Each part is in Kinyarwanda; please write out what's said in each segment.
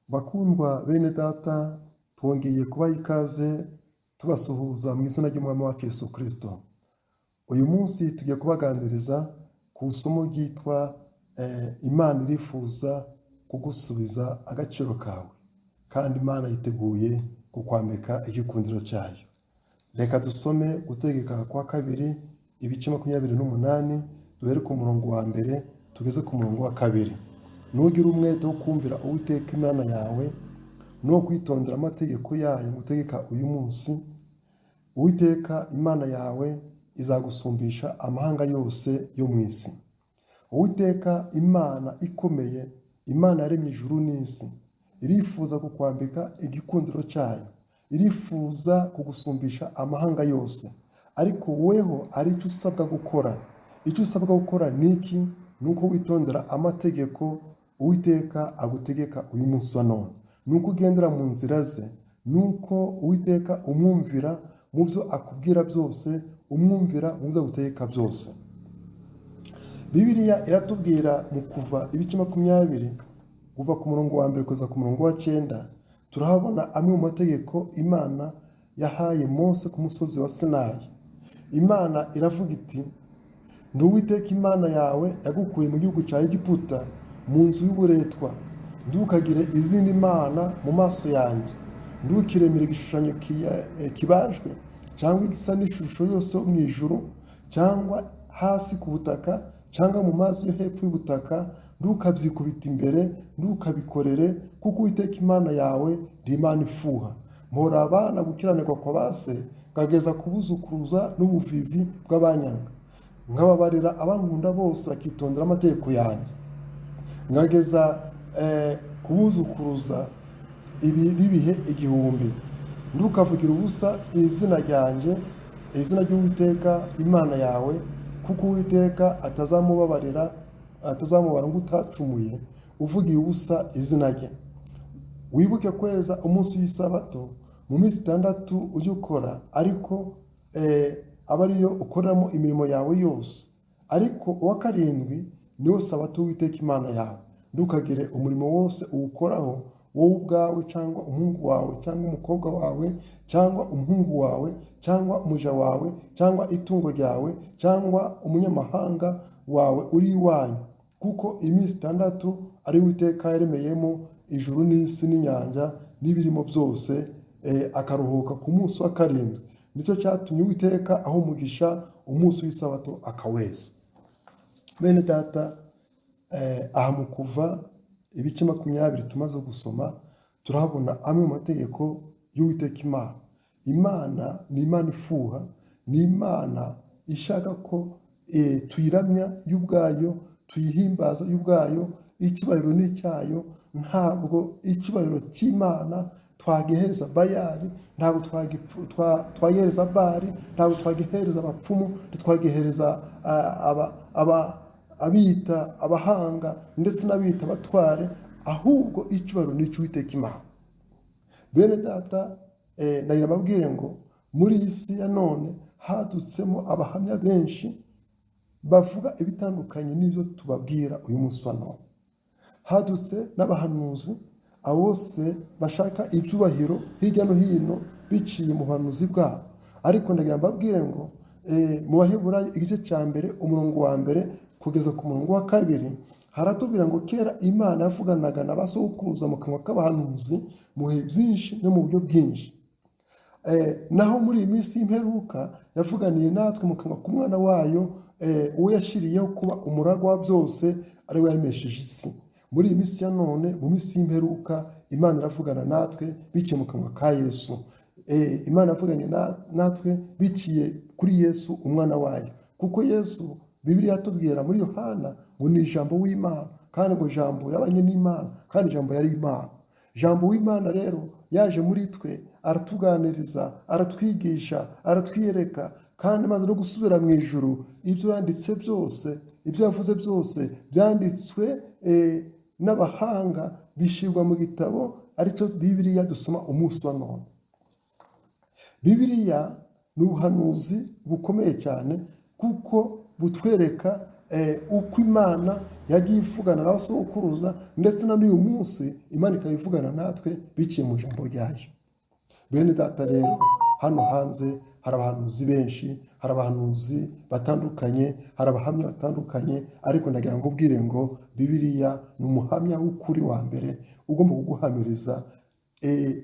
Bakundwa bene data, twongeye kubaha ikaze tubasuhuza mu izina ry'Umwami wacu Yesu Kristo. Uyu munsi tugiye kubaganiriza ku isomo ryitwa Imana irifuza kugusubiza agaciro kawe, kandi Imana yiteguye kukwambika igikundiro cyayo. Reka dusome Gutegeka kwa Kabiri ibice 28, duhere ku murongo wa mbere tugeze ku murongo wa kabiri. Nugira umwete wo kumvira Uwiteka Imana yawe no kwitondera amategeko yayo ngutegeka uyu munsi, Uwiteka Imana yawe izagusumbisha amahanga yose yo mu isi. Uwiteka Imana ikomeye, Imana yaremye ijuru n'isi, irifuza kukwambika igikundiro cyayo, irifuza kugusumbisha amahanga yose. Ariko weho hari icyo usabwa gukora. Icyo usabwa gukora ni iki? Ni uko witondera amategeko Uwiteka agutegeka uyu munsi wa none. Ni uko ugendera mu nzira ze, ni uko Uwiteka umwumvira mu byo akubwira byose, umwumvira mu byo agutegeka byose. Bibiliya iratubwira mu Kuva ibice 20, kuva ku murongo wa mbere kugeza ku murongo wa 9, turahabona amwe mu mategeko Imana yahaye Mose ku musozi wa Sinayi. Imana iravuga iti: Ndi Uwiteka Imana yawe yagukuye mu gihugu cya Egiputa, mu nzu y'uburetwa. Ntukagire izindi mana mu maso yanjye. Ntukiremere igishushanyo kibajwe cyangwa igisa n'ishusho yose yo mu ijuru, cyangwa hasi ku butaka, cyangwa mu mazi yo hepfo y'ubutaka. Ntukabyikubite imbere, ntukabikorere, kuko Uwiteka Imana yawe ndi Imana ifuha. Mpora abana gukiranirwa kwa ba se, nkageza kubuzukuruza n'ubuvivi bw'abanyanga, nkababarira abankunda bose bakitondera amategeko yanjye, nkageza kubuzukuruza ibi bibihe 1000. Ntukavugire ubusa izina ryanjye, izina ry'Uwiteka Imana yawe, kuko Uwiteka atazamubabarira, atazamubara ngo utacumuye uvugiye ubusa izina rye. Wibuke kweza umunsi w'isabato, mu minsi 6 ujye ukora, ariko aba ariyo ukoreramo imirimo yawe yose. Ariko uwa karindwi niwo sabato w'Uwiteka Imana yawe. Ntukagire umurimo wose uwukoraho, wowe ubwawe cyangwa umuhungu wawe cyangwa umukobwa wawe cyangwa umuhungu wawe cyangwa umuja wawe cyangwa itungo ryawe cyangwa umunyamahanga wawe uri iwanyu, kuko iminsi 6 ari Uwiteka yaremeyemo ijuru n'isi n'inyanja n'ibirimo byose, akaruhuka ku munsi wa karindwi. Nicyo cyatumye Uwiteka aha umugisha umunsi w'isabato akaweza. Bene data, aha mu Kuva ibice 20 tumaze gusoma, turahabona amwe mu mategeko y'Uwiteka Imana. Imana ni Imana ifuha, ni Imana ishaka ko tuyiramya y'ubwayo, tuyihimbaza y'ubwayo, icyubahiro ni icyayo. Ntabwo icyubahiro cy'Imana twagihereza Bayali, ntabwo twagihereza Bali, ntabwo twagihereza abapfumu, ntitwagihereza abita abahanga ndetse n'abita abatware, ahubwo icyubahiro ni icy'Uwiteka Imana. Bene data, nagira mbabwire ngo muri iyi si ya none hadutsemo abahamya benshi bavuga ibitandukanye n'ibyo tubabwira uyu munsi wa none. Hadutse n'abahanuzi, abo bose bashaka ibyubahiro hirya no hino biciye mu buhanuzi bwabo. Ariko ndagira mbabwire ngo mu Baheburayo igice cya mbere umurongo wa mbere kugeza ku murongo wa kabiri, haratubwira ngo kera Imana yavuganaga na ba sokuruza mu kanwa k'abahanuzi mu bihe byinshi no mu buryo bwinshi. Naho muri iyi minsi y'imperuka yavuganiye natwe mu kanwa k'umwana wayo, uwo yashyiriyeho kuba umuragwa wa byose, ari we yaremesheje isi. Muri iyi minsi ya none, mu minsi y'imperuka, Imana iravugana natwe biciye mu kanwa ka Yesu. Imana yavuganye natwe biciye kuri Yesu umwana wayo, kuko Yesu Bibiliya yatubwira muri Yohana ngo ni ijambo w'Imana, kandi ngo ijambo yabanye n'Imana, kandi ijambo yari Imana. Ijambo w'Imana rero yaje muri twe, aratuganiriza, aratwigisha, aratwiyereka, kandi amaze no gusubira mu ijuru, ibyo yanditse byose, ibyo yavuze byose byanditswe n'abahanga, bishyirwa mu gitabo aricyo Bibiliya dusoma umunsi wa none. Bibiliya ni ubuhanuzi bukomeye cyane, kuko butwereka uko Imana yagiye ivugana n'abasokuruza, ndetse na n'uyu munsi Imana ikaba ivugana natwe biciye mu ijambo ryayo. Bene data rero, hano hanze hari abahanuzi benshi, hari abahanuzi batandukanye, hari abahamya batandukanye, ariko ndagira ngo ubwire ngo Bibiliya ni umuhamya w'ukuri wa mbere ugomba kuguhamiriza,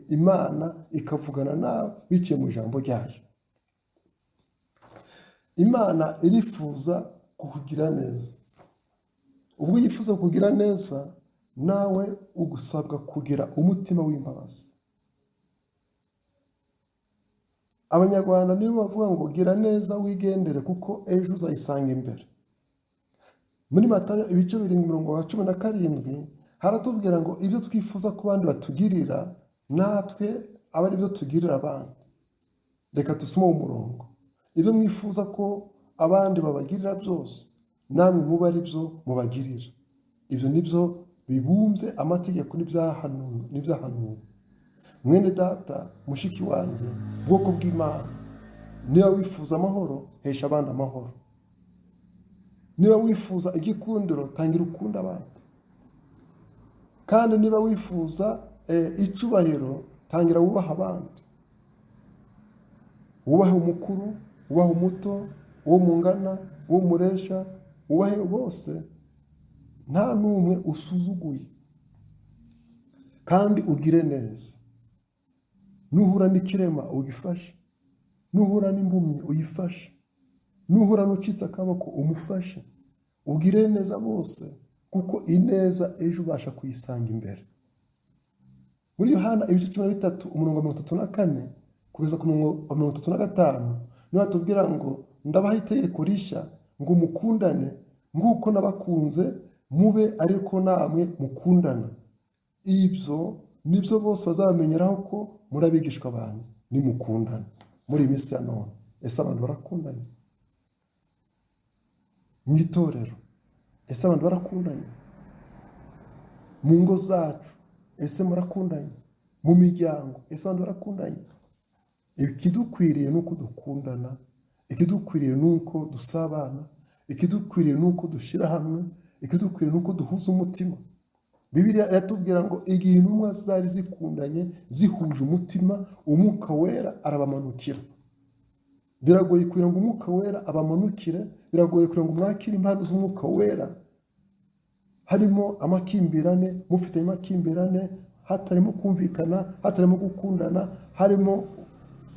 Imana ikavugana nawe biciye mu ijambo ryayo. Imana irifuza kukugira neza. Ubwo yifuza kukugira neza, nawe ugusabwa kugira umutima w'imbabazi. Abanyarwanda nibo bavuga ngo gira neza wigendere kuko ejo uzayisanga imbere. Muri Matayo ibice 7 umurongo wa 17 haratubwira ngo ibyo twifuza ko abandi batugirira natwe abe ari byo tugirira abandi. Reka dusome uwo murongo. Ibyo mwifuza ko abandi babagirira byose, namwe mube ari byo mubagirira. Ibyo nibyo bibumbye amategeko n'ibyahanuwe. Mwene data, mushiki wanjye, bwoko bw'Imana, niba wifuza amahoro, hesha abandi amahoro. Niba wifuza igikundiro, tangira ukunda abandi. Kandi niba wifuza icubahiro, tangira wubaha abandi. Wubahe umukuru, wubahe umuto, uwo mungana, uwo muresha, wubahe bose, nta n'umwe usuzuguye. Kandi ugire neza. Nuhura n'ikirema ugifashe, nuhura n'impumyi uyifashe, nuhura n'ucitse akaboko umufashe. Ugire neza bose, kuko ineza ejo ubasha kuyisanga imbere. Muri Yohana ibice 13 umurongo wa 34 kugeza ku murongo wa 35 niho hatubwira ngo ndabaha itegeko rishya ngo mukundane nk'uko nabakunze, mube ariko namwe mukundana. Ibyo nibyo bose bazabamenyeraho ko muri abigishwa banjye, nimukundana. Muri iyi minsi ya none, ese abantu barakundanye? Mu itorero, ese abantu barakundanye? Mu ngo zacu, ese murakundanye? Mu miryango, ese abantu barakundanye? Ikidukwiriye ni uko dukundana, ikidukwiriye ni uko dusabana, ikidukwiriye ni uko dushyira hamwe, ikidukwiriye ni uko duhuza umutima. Bibiliya iratubwira ngo igihe intumwa zari zikundanye zihuje umutima, umwuka wera arabamanukira. Biragoye kugira ngo umwuka wera abamanukire, biragoye kugira ngo mwakire impano z'umwuka wera harimo amakimbirane, mufite amakimbirane, hatarimo kumvikana, hatarimo gukundana, harimo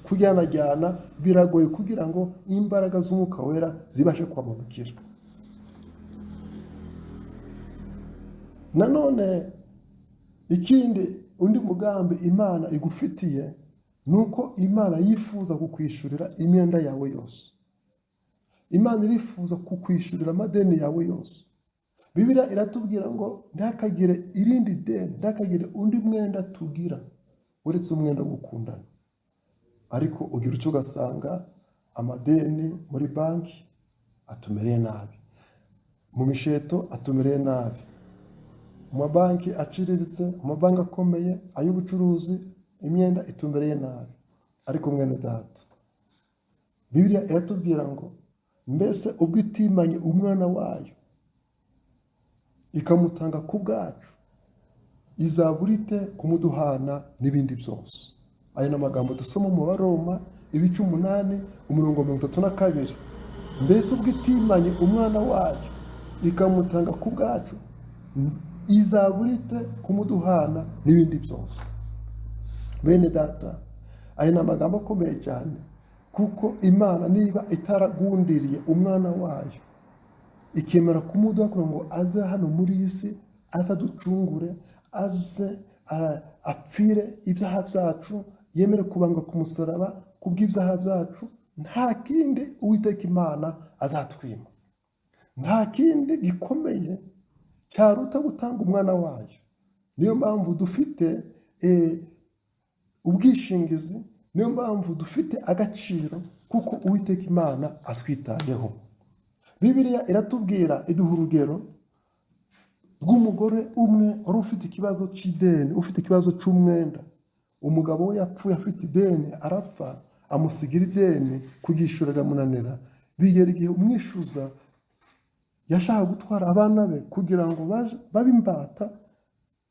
kujyanajyana. Biragoye kugira ngo imbaraga z'umwuka wera zibashe kubamanukira. Nanone ikindi, undi mugambi Imana igufitiye ni uko Imana yifuza kukwishurira imyenda yawe yose. Imana irifuza kukwishurira amadeni yawe yose. Bibiliya iratubwira ngo ntihakagire irindi deni, ntihakagire undi mwenda tugira uretse umwenda wo gukundana. Ariko ugira icyo ugasanga amadeni muri banki atumereye nabi, mu misheto atumereye nabi, mu mabanki aciriritse, mu mabanki akomeye, ay'ubucuruzi, imyenda itumereye nabi. Ariko mwene data, Bibiliya iratubwira ngo mbese ubwo itimanye umwana wayo ikamutanga ku bwacu, izabura ite kumuduhana n'ibindi byose? Ayo ni amagambo dusoma mu Baroma ibice 8 umurongo 32. Mbese ubwo itimanye umwana wayo ikamutanga ku bwacu, izabura ite kumuduhana n'ibindi byose? Bene data, ayo ni amagambo akomeye cyane, kuko Imana niba itaragundiriye umwana wayo ikemera kumuduha kugira ngo aze hano muri iyi si, aze aducungure, aze apfire ibyaha byacu, yemere kubambwa ku musaraba kubw'ibyaha byacu, nta kindi Uwiteka Imana azatwima, nta kindi gikomeye cyaruta gutanga umwana wayo. Niyo mpamvu dufite ubwishingizi, niyo mpamvu dufite agaciro, kuko Uwiteka Imana atwitayeho. Bibiliya iratubwira, iduha urugero rw'umugore umwe wari ufite ikibazo cy'ideni, ufite ikibazo cy'umwenda. Umugabo we yapfuye afite ideni, arapfa, amusigira ideni, kuryishyura riramunanira. Bigera igihe umwishyuza Yashaka gutwara abana be kugira ngo babe imbata,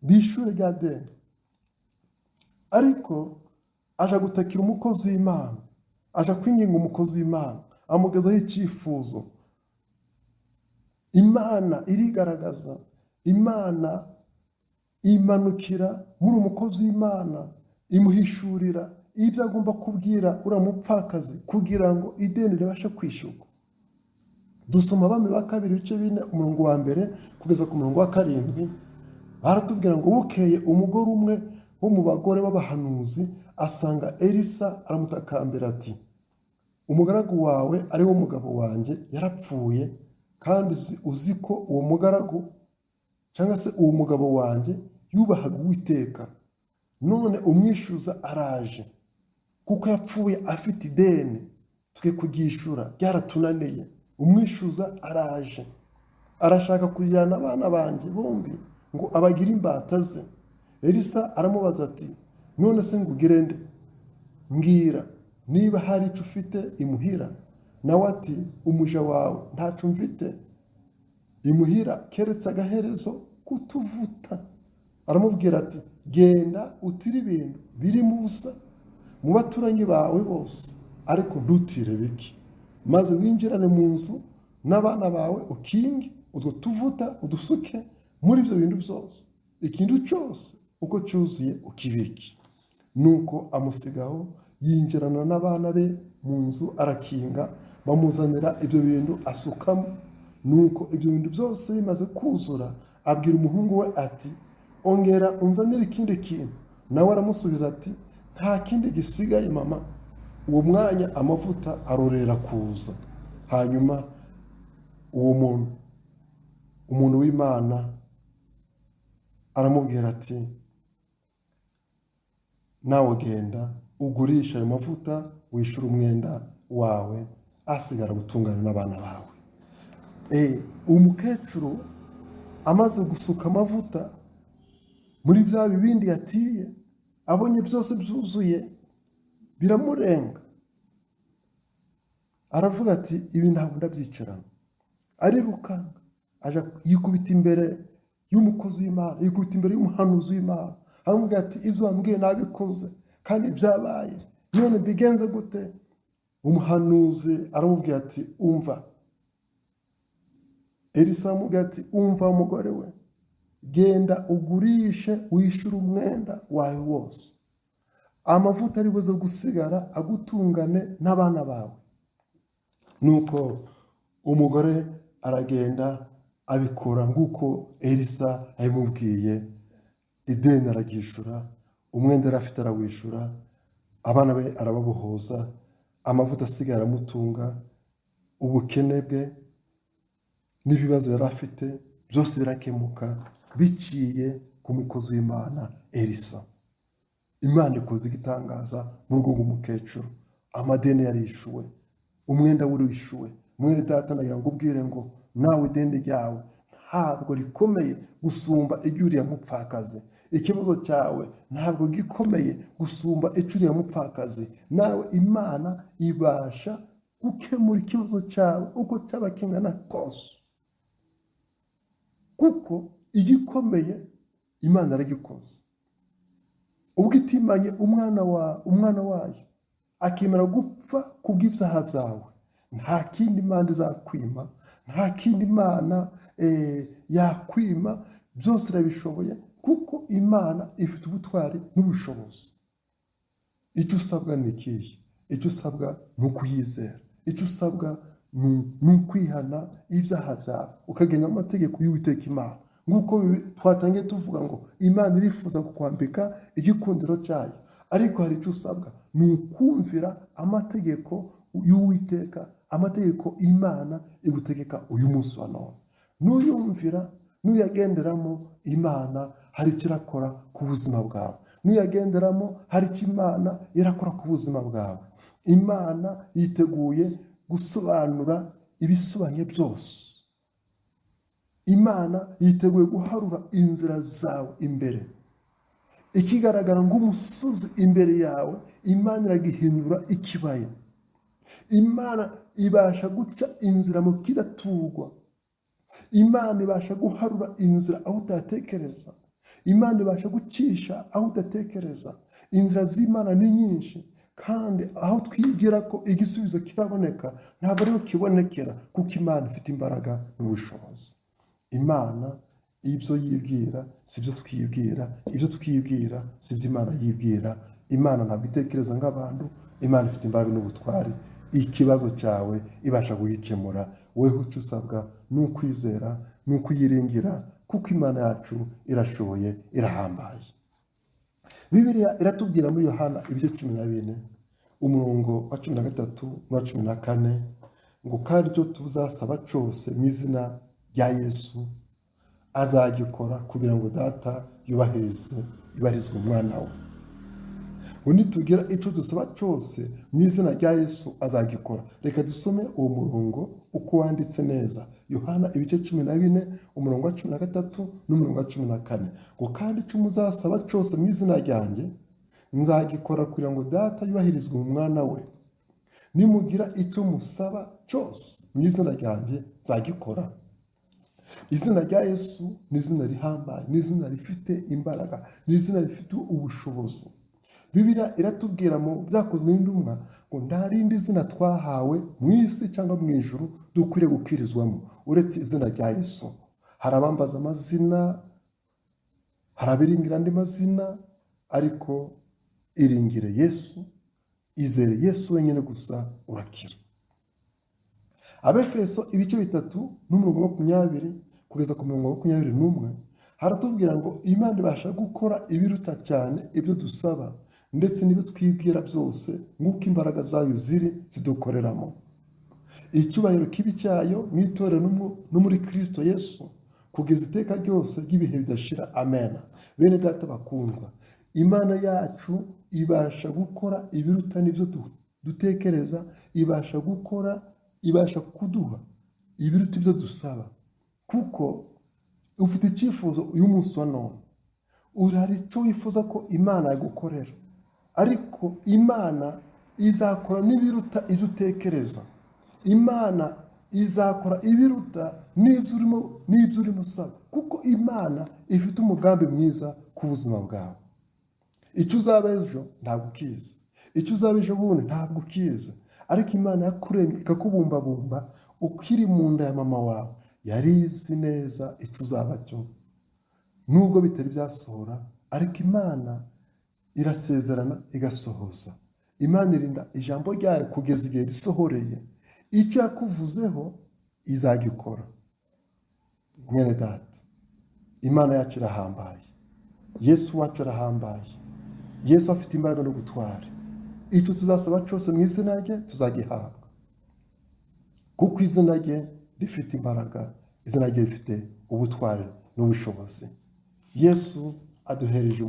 bishure rya deni. Ariko aja gutakira umukozi w'Imana, aja kwinginga umukozi w'Imana, amugezaho icyifuzo. Imana irigaragaza, Imana imanukira muri umukozi w'Imana, imuhishurira ibyo agomba kubwira uriya mupfakazi kugira ngo ideni ribashe kwishyurwa. Dusoma Abami ba Kabiri ibice 4, umurongo wa 1 kugeza ku murongo wa 7. Baratubwira ngo bukeye umugore umwe wo mu bagore b'abahanuzi asanga Elisa, aramutakambira ati: "Umugaragu wawe ari wo mugabo wanjye yarapfuye, kandi uzi ko uwo mugaragu cyangwa se uwo mugabo wanjye yubahaga Uwiteka. None umwishyuza araje, kuko yapfuye afite ideni, twe kuryishyura byaratunaniye. Umwishyuza araje, arashaka kujyana abana banjye bombi ngo abagire imbata ze." Elisa aramubaza ati: "None se ngugire nde? Mbwira niba hari icyo ufite imuhira." Nawe ati: "Umuja wawe ntacyo mfite imuhira keretse agaherezo kutuvuta." Aramubwira ati: "Genda utire ibintu birimo ubusa mu baturanyi bawe bose, ariko ntutire bike, maze winjirane mu nzu n'abana bawe, ukinge utwo tuvuta, udusuke muri ibyo bintu byose, ikintu cyose uko cyuzuye ukibike." Nuko amusigaho, yinjirana n'abana be mu nzu, arakinga. Bamuzanira ibyo bintu, asukamo. Nuko ibyo bintu byose bimaze kuzura, abwira umuhungu we ati: "Ongera unzanire ikindi kintu." Nawe aramusubiza ati: "Nta kindi gisigaye, mama." Uwo mwanya amavuta arorera kuza. Hanyuma uwo muntu w'Imana aramubwira ati: "Nawe genda ugurisha ayo mavuta, wishyure umwenda wawe, asigara gutungana n'abana bawe." Umukecuru amaze gusuka amavuta muri bya bibindi yatiye, abonye byose byuzuye, biramurenga. Aravuga ati: "Ibi ntabwo ndabyicarana." Arirukanka aja yikubita imbere y'umukozi w'Imana, yikubita imbere y'umuhanuzi w'Imana, aramubwira ati: "Ibyo wambwiye nabikoze kandi byabaye, none mbigenze gute?" Umuhanuzi aramubwira ati: "Umva." Elisa aramubwira ati: "Umva umugore we, genda ugurishe wishyure umwenda wawe wose, amavuta ari buze gusigara agutungane n'abana bawe." Nuko umugore aragenda abikora nk'uko Elisa abimubwiye. Ideni araryishyura, umwenda yari afite arawishura, abana be arababohoza, amavuta asigaye aramutunga, ubukene bwe n'ibibazo yari afite byose birakemuka biciye ku mukozi w'Imana Elisa. Imana ikoze igitangaza mu rugo rw'umukecuru. Amadeni yarishyuwe, umwenda urishyuwe. Mwene data, ndagira ngo ubwire ngo nawe ideni ryawe ntabwo rikomeye gusumba iry'uriya mupfakazi. Ikibazo cyawe ntabwo gikomeye gusumba icy'uriya mupfakazi. Nawe Imana ibasha gukemura ikibazo cyawe uko cyaba kingana kose, kuko igikomeye Imana yaragikoze. Ubwo itimanye umwana wayo akemera gupfa kubw'ibyaha byawe, nta kindi Imana izakwima, nta kindi Imana yakwima. Byose irabishoboye, kuko Imana ifite ubutwari n'ubushobozi. Icyo usabwa ni ikihe? Icyo usabwa ni ukuyizera. Icyo usabwa ni ukwihana ibyaha byawe, ukagenda mu mategeko y'Uwiteka Imana. Nk'uko twatangiye tuvuga ngo Imana irifuza kukwambika igikundiro cyayo, ariko hari icyo usabwa, ni ukumvira amategeko y'Uwiteka, amategeko Imana igutegeka uyu munsi wa none. Nuyumvira, nuyagenderamo, Imana hari icyo irakora ku buzima bwawe. Nuyagenderamo, hari icyo Imana irakora ku buzima bwawe. Imana yiteguye gusobanura ibisobanuye byose. Imana yiteguye guharura inzira zawe imbere. Ikigaragara nk'umusozi imbere yawe, Imana iragihindura ikibaya. Imana ibasha guca inzira mu kidaturwa. Imana ibasha guharura inzira aho utatekereza. Imana ibasha gucisha aho udatekereza. Inzira z'Imana ni nyinshi, kandi aho twibwira ko igisubizo kiraboneka ntabwo ariho kibonekera, kuko Imana ifite imbaraga n'ubushobozi. Imana ibyo yibwira si byo twibwira, ibyo twibwira si byo Imana yibwira. Imana ntabwo itekereza nk'abantu, Imana ifite imbaraga n'ubutwari. Ikibazo cyawe ibasha kugikemura. Weho icyo usabwa ni ukwizera, ni ukuyiringira, kuko Imana yacu irashoboye, irahambaye. Bibiliya iratubwira muri Yohana ibice 14, umurongo wa 13 n'uwa 14, ngo kandi icyo tuzasaba cyose mu izina rya Yesu azagikora, kugira ngo Data yubahirizwe umwana we. Ngo nitugira icyo dusaba cyose mu izina rya Yesu azagikora. Reka dusome uwo murongo uko wanditse neza. Yohana ibice 14, umurongo wa 13 n'umurongo wa 14. Ngo kandi icyo muzasaba cyose mu izina ryanjye nzagikora, kugira ngo Data yubahirizwe mu mwana we. Nimugira icyo musaba cyose mu izina ryanjye nzagikora. Izina rya Yesu ni izina rihambaye, ni izina rifite imbaraga, ni izina rifite ubushobozi. Bibiliya iratubwira mu Byakozwe n'Intumwa ngo nta rindi zina twahawe mu isi cyangwa mu ijuru dukwiriye gukirizwamo uretse izina rya Yesu. Hari abambaza amazina, hari abiringira andi mazina, ariko iringire Yesu, izere Yesu wenyine gusa, urakira. Abefeso ibice 3 n'umurongo wa 20 kugeza ku murongo wa 21 haratubwira ngo Imana ibasha gukora ibiruta cyane ibyo dusaba ndetse n'ibyo twibwira byose, nk'uko imbaraga zayo ziri zidukoreramo. Icyubahiro kibi cyayo mu itorero no muri Kristo Yesu kugeza iteka ryose ry'ibihe bidashira. Amen. Bene data bakundwa, Imana yacu ibasha gukora ibiruta n'ibyo dutekereza, ibasha gukora, ibasha kuduha ibiruta ibyo dusaba. Kuko ufite icyifuzo uyu munsi wa none, hari icyo wifuza ko Imana yagukorera, ariko Imana izakora n'ibiruta ibyo utekereza. Imana izakora ibiruta n'ibyo urimo usaba, kuko Imana ifite umugambi mwiza ku buzima bwawe. Icyo uzaba ejo ntabwo ukizi, icyo uzaba ejo bundi ntabwo ukizi, ariko Imana yakuremye ikakubumbabumba ukiri mu nda ya mama wawe, yari izi neza icyo uzaba cyo, nubwo bitari byasohora, ariko Imana irasezerana igasohoza. Imana irinda ijambo ryayo kugeza igihe risohoreye. Icyo yakuvuzeho izagikora. Mwene data, Imana yacu irahambaye, Yesu wacu arahambaye, Yesu afite imbaraga no gutwara. Icyo tuzasaba cyose mu izina rye tuzagihabwa, kuko izina rye rifite imbaraga, izina rye rifite ubutwari n'ubushobozi. Yesu aduhereje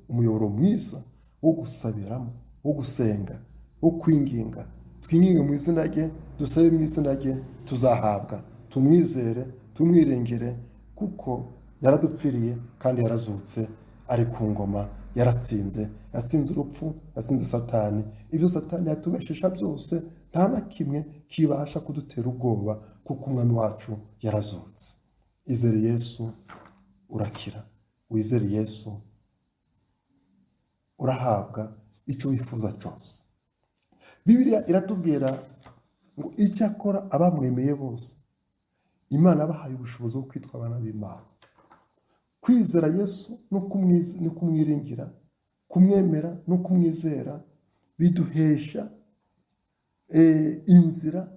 umuyoboro mwiza wo gusabiramo, wo gusenga, wo kwinginga. Twinginge mu izina rye, dusabe mu izina rye, tuzahabwa. Tumwizere, tumwiringire, kuko yaradupfiriye kandi yarazutse, ari ku ngoma, yaratsinze, yatsinze urupfu, yatsinze Satani. Ibyo Satani yatubeshisha byose nta na kimwe kibasha kudutera ubwoba, kuko umwami wacu yarazutse. Izere Yesu urakira, wizere Yesu urahabwa icyo wifuza cyose. Bibiliya iratubwira ngo icyakora abamwemeye bose Imana yabahaye ubushobozi bwo kwitwa abana b'Imana. Kwizera Yesu no kumwiringira, kumwemera no kumwizera biduhesha inzira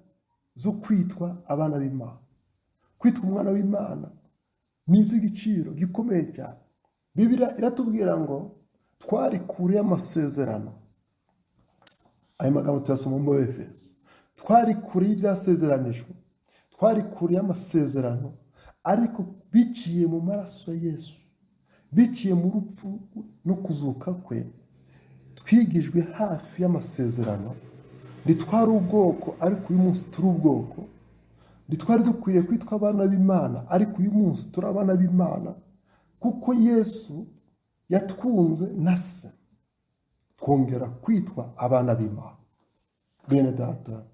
zo kwitwa abana b'Imana. Kwitwa umwana w'Imana ni iby'igiciro gikomeye cyane. Bibiliya iratubwira ngo twari kure y'amasezerano. Ayo magambo tuyasoma mu Efeso. Twari kure y'ibyasezeranijwe, twari kure y'amasezerano, ariko biciye mu maraso ya Yesu, biciye mu rupfu no kuzuka kwe, twigijwe hafi y'amasezerano. Ntitwari ubwoko, ariko uyu munsi turi ubwoko. Ntitwari dukwiriye kwitwa abana b'Imana, ariko uyu munsi turi abana b'Imana, kuko Yesu yatwunze na se, twongera kwitwa abana b'Imana. Bene data,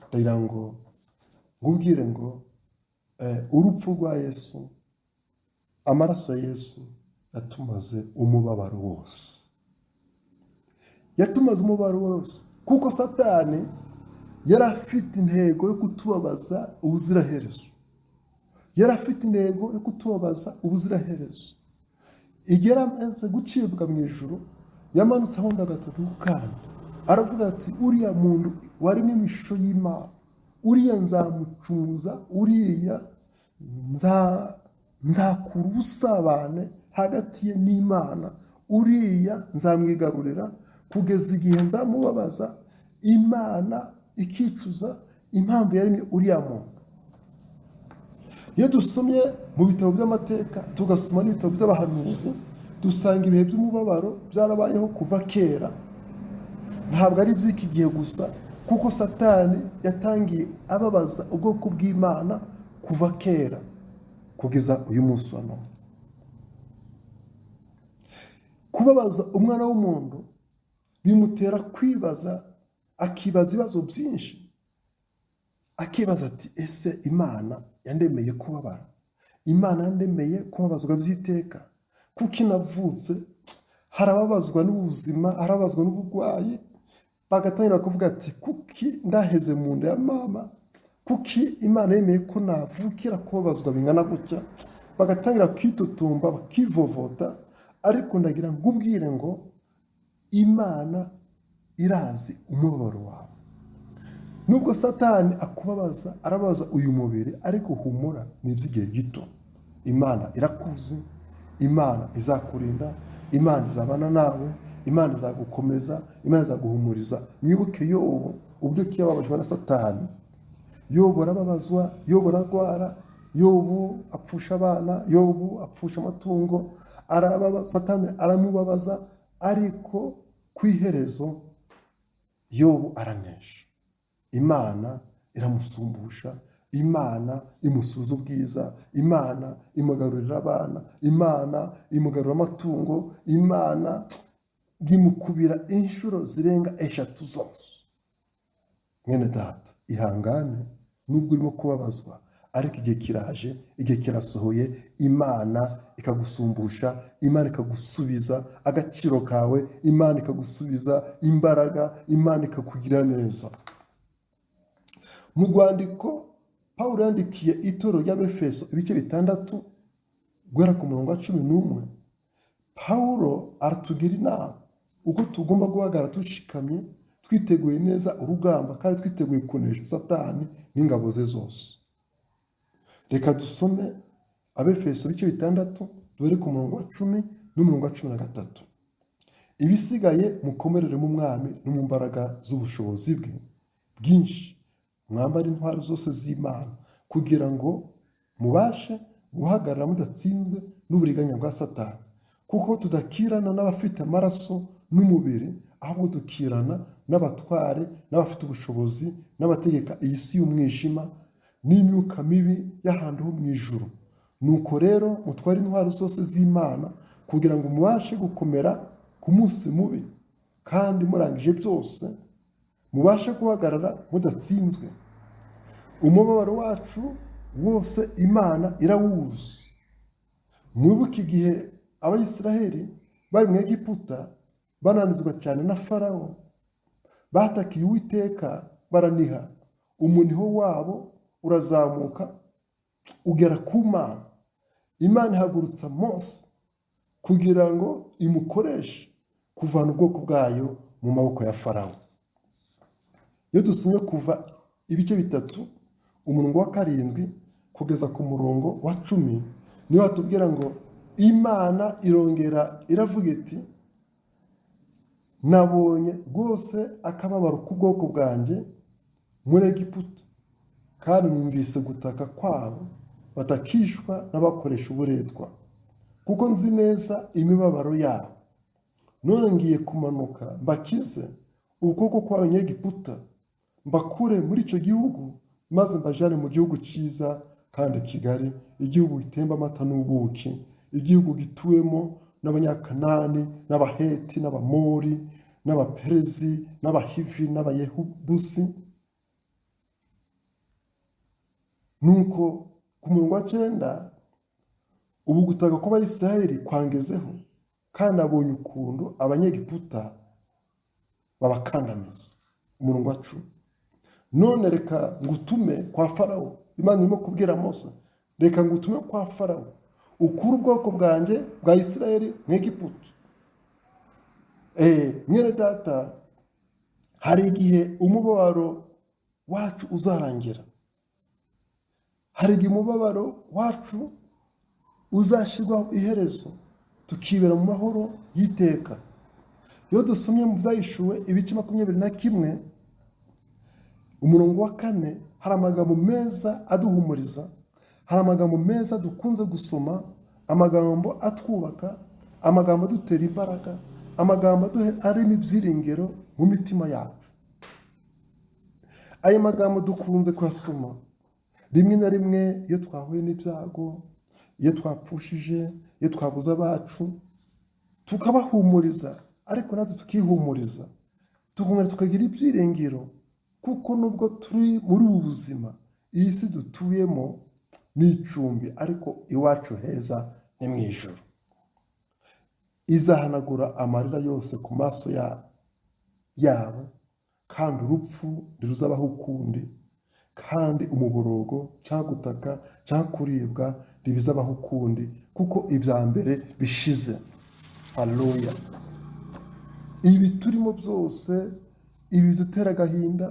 ndagira ngo nkubwire ngo Urupfu rwa Yesu, amaraso ya Yesu yatumaze umubabaro wose, yatumaze umubabaro wose, kuko Satani yari afite intego yo kutubabaza ubuziraherezo, yari afite intego yo kutubabaza ubuziraherezo. Igihe yari amaze gucibwa mu ijuru, yamanutse ahonda agatoki ku kandi, aravuga ati uriya muntu warimo ishusho y'Imana, uriya nzamucumuza, uriya nzakura ubusabane hagati ye n'Imana, uriya nzamwigarurira kugeza igihe nzamubabaza, Imana ikicuza impamvu yaremye uriya muntu. Iyo dusomye mu bitabo by'amateka, tugasoma n'ibitabo by'abahanuzi, dusanga ibihe by'umubabaro byarabayeho kuva kera, ntabwo ari iby'iki gihe gusa, kuko Satani yatangiye ababaza ubwoko bw'Imana kuva kera kugeza uyu munsi wa none. Kubabaza umwana w'umuntu bimutera kwibaza, akibaza ibibazo byinshi, akibaza ati ese Imana yandemeye kubabara? Imana yandemeye kubabazwa by'iteka? Kuko inavutse harababazwa n'ubuzima, harababazwa n'uburwayi, bagatangira kuvuga ati kuki ndaheze mu nda ya mama? Kuki Imana yemeye ko navukira kubabazwa bingana gutya? Bagatangira kwitotomba, bakivovota. Ariko ndagira nkubwire ngo Imana irazi umubabaro wawe. Nubwo Satani akubabaza, arabaza uyu mubiri, ariko humura, ni iby'igihe gito. Imana irakuzi, Imana izakurinda, Imana izabana nawe, Imana izagukomeza, Imana izaguhumuriza. Mwibuke Yobu uburyo ki yababajwe na Satani. Yobu arababazwa, Yobu ararwara, Yobu apfusha abana, Yobu apfusha amatungo, Satani aramubabaza, ariko ku iherezo Yobu aranesha. Imana iramusumbusha, Imana imusubiza ubwiza, Imana imugarurira abana, Imana imugarurira amatungo, Imana imukubira inshuro zirenga 3 zose. Mwene data, ihangane nubwo urimo kubabazwa, ariko igihe kiraje, igihe kirasohoye, Imana ikagusumbusha, Imana ikagusubiza agaciro kawe, Imana ikagusubiza imbaraga, Imana ikakugira neza. Mu rwandiko Pawulo yandikiye itorero ry'Abefeso ibice 6 guhera ku murongo wa 11, Pawulo aratugira inama uko tugomba guhagarara dushikamye, twiteguye neza urugamba kandi twiteguye kunesha Satani n'ingabo ze zose. Reka dusome Abefeso ibice 6 duhere ku murongo wa 10 n'umurongo wa 13. Ibisigaye mukomerere mu Mwami no mu mbaraga z'ubushobozi bwe bwinshi, mwambare intwaro zose z'Imana kugira ngo mubashe guhagarara mudatsinzwe n'uburiganya bwa Satani, kuko tudakirana n'abafite amaraso n'umubiri, ahubwo dukirana n'abatware n'abafite ubushobozi n'abategeka iyi si y'umwijima n'imyuka mibi y'ahantu ho mu ijuru. Nuko rero mutware intwaro zose z'Imana kugira ngo mubashe gukomera ku munsi mubi, kandi murangije byose mubashe guhagarara mudatsinzwe. Umubabaro wacu wose Imana irawuzi. Mwibuke igihe Abayisiraheli bari mu Egiputa bananizwa cyane na Farawo, batakiye Uwiteka baraniha, umuniho wabo urazamuka ugera ku Mana. Imana ihagurutsa Mose kugira ngo imukoreshe kuvana ubwoko bwayo mu maboko ya Farawo. Iyo dusomye kuva ibice 3 umurongo wa 7 kugeza ku murongo wa 10, niyo batubwira ngo Imana irongera iravuga iti nabonye rwose akababaro k'ubwoko bwanjye muri Egiputa, kandi numvise gutaka kwabo batakishwa n'abakoresha uburetwa, kuko nzi neza imibabaro yabo. None ngiye kumanuka mbakize ukuboko kw'Abanyegiputa, mbakure muri icyo gihugu, maze mbajyane mu gihugu cyiza kandi kigari, igihugu gitemba amata n'ubuki, igihugu gituwemo n'Abanyakanani n'Abaheti n'Abamori n'Abaperezi n'Abahivi n'Abayebusi. Nuko Ku murongo wa 9, ubu gutaka kw'Abayisiraheli kwangezeho, kandi abonye ukuntu Abanyegiputa babakandamiza. Umurongo wa 10, none reka ngutume kwa Farawo. Imana irimo kubwira Mose, reka ngutume kwa Farawo, ukure ubwoko bwanjye bwa Isiraheli mu Egiputa. Mwene data, hari igihe umubabaro wacu uzarangira, hari igihe umubabaro wacu uzashyirwaho iherezo, tukibera mu mahoro y'iteka. Iyo dusomye mu Byahishuwe ibice 21, umurongo wa 4, hari amagambo meza aduhumuriza, hari amagambo meza dukunze gusoma, amagambo atwubaka, amagambo adutera imbaraga, amagambo arimo ibyiringiro mu mitima yacu. Ayo magambo dukunze kuyasoma rimwe na rimwe iyo twahuye n'ibyago, iyo twapfushije, iyo twabuze abacu, tukabahumuriza, ariko natwe tukihumuriza, tukongera tukagira ibyiringiro, kuko nubwo turi muri ubu buzima, iyi si dutuyemo ni icumbi, ariko iwacu heza ni mu ijuru. Izahanagura amarira yose ku maso yabo, kandi urupfu ntiruzabaho ukundi, kandi umuborogo cyangwa gutaka cyangwa kuribwa ntibizabaho ukundi, kuko ibya mbere bishize. Haleluya. Ibi turimo byose, ibi bidutera agahinda,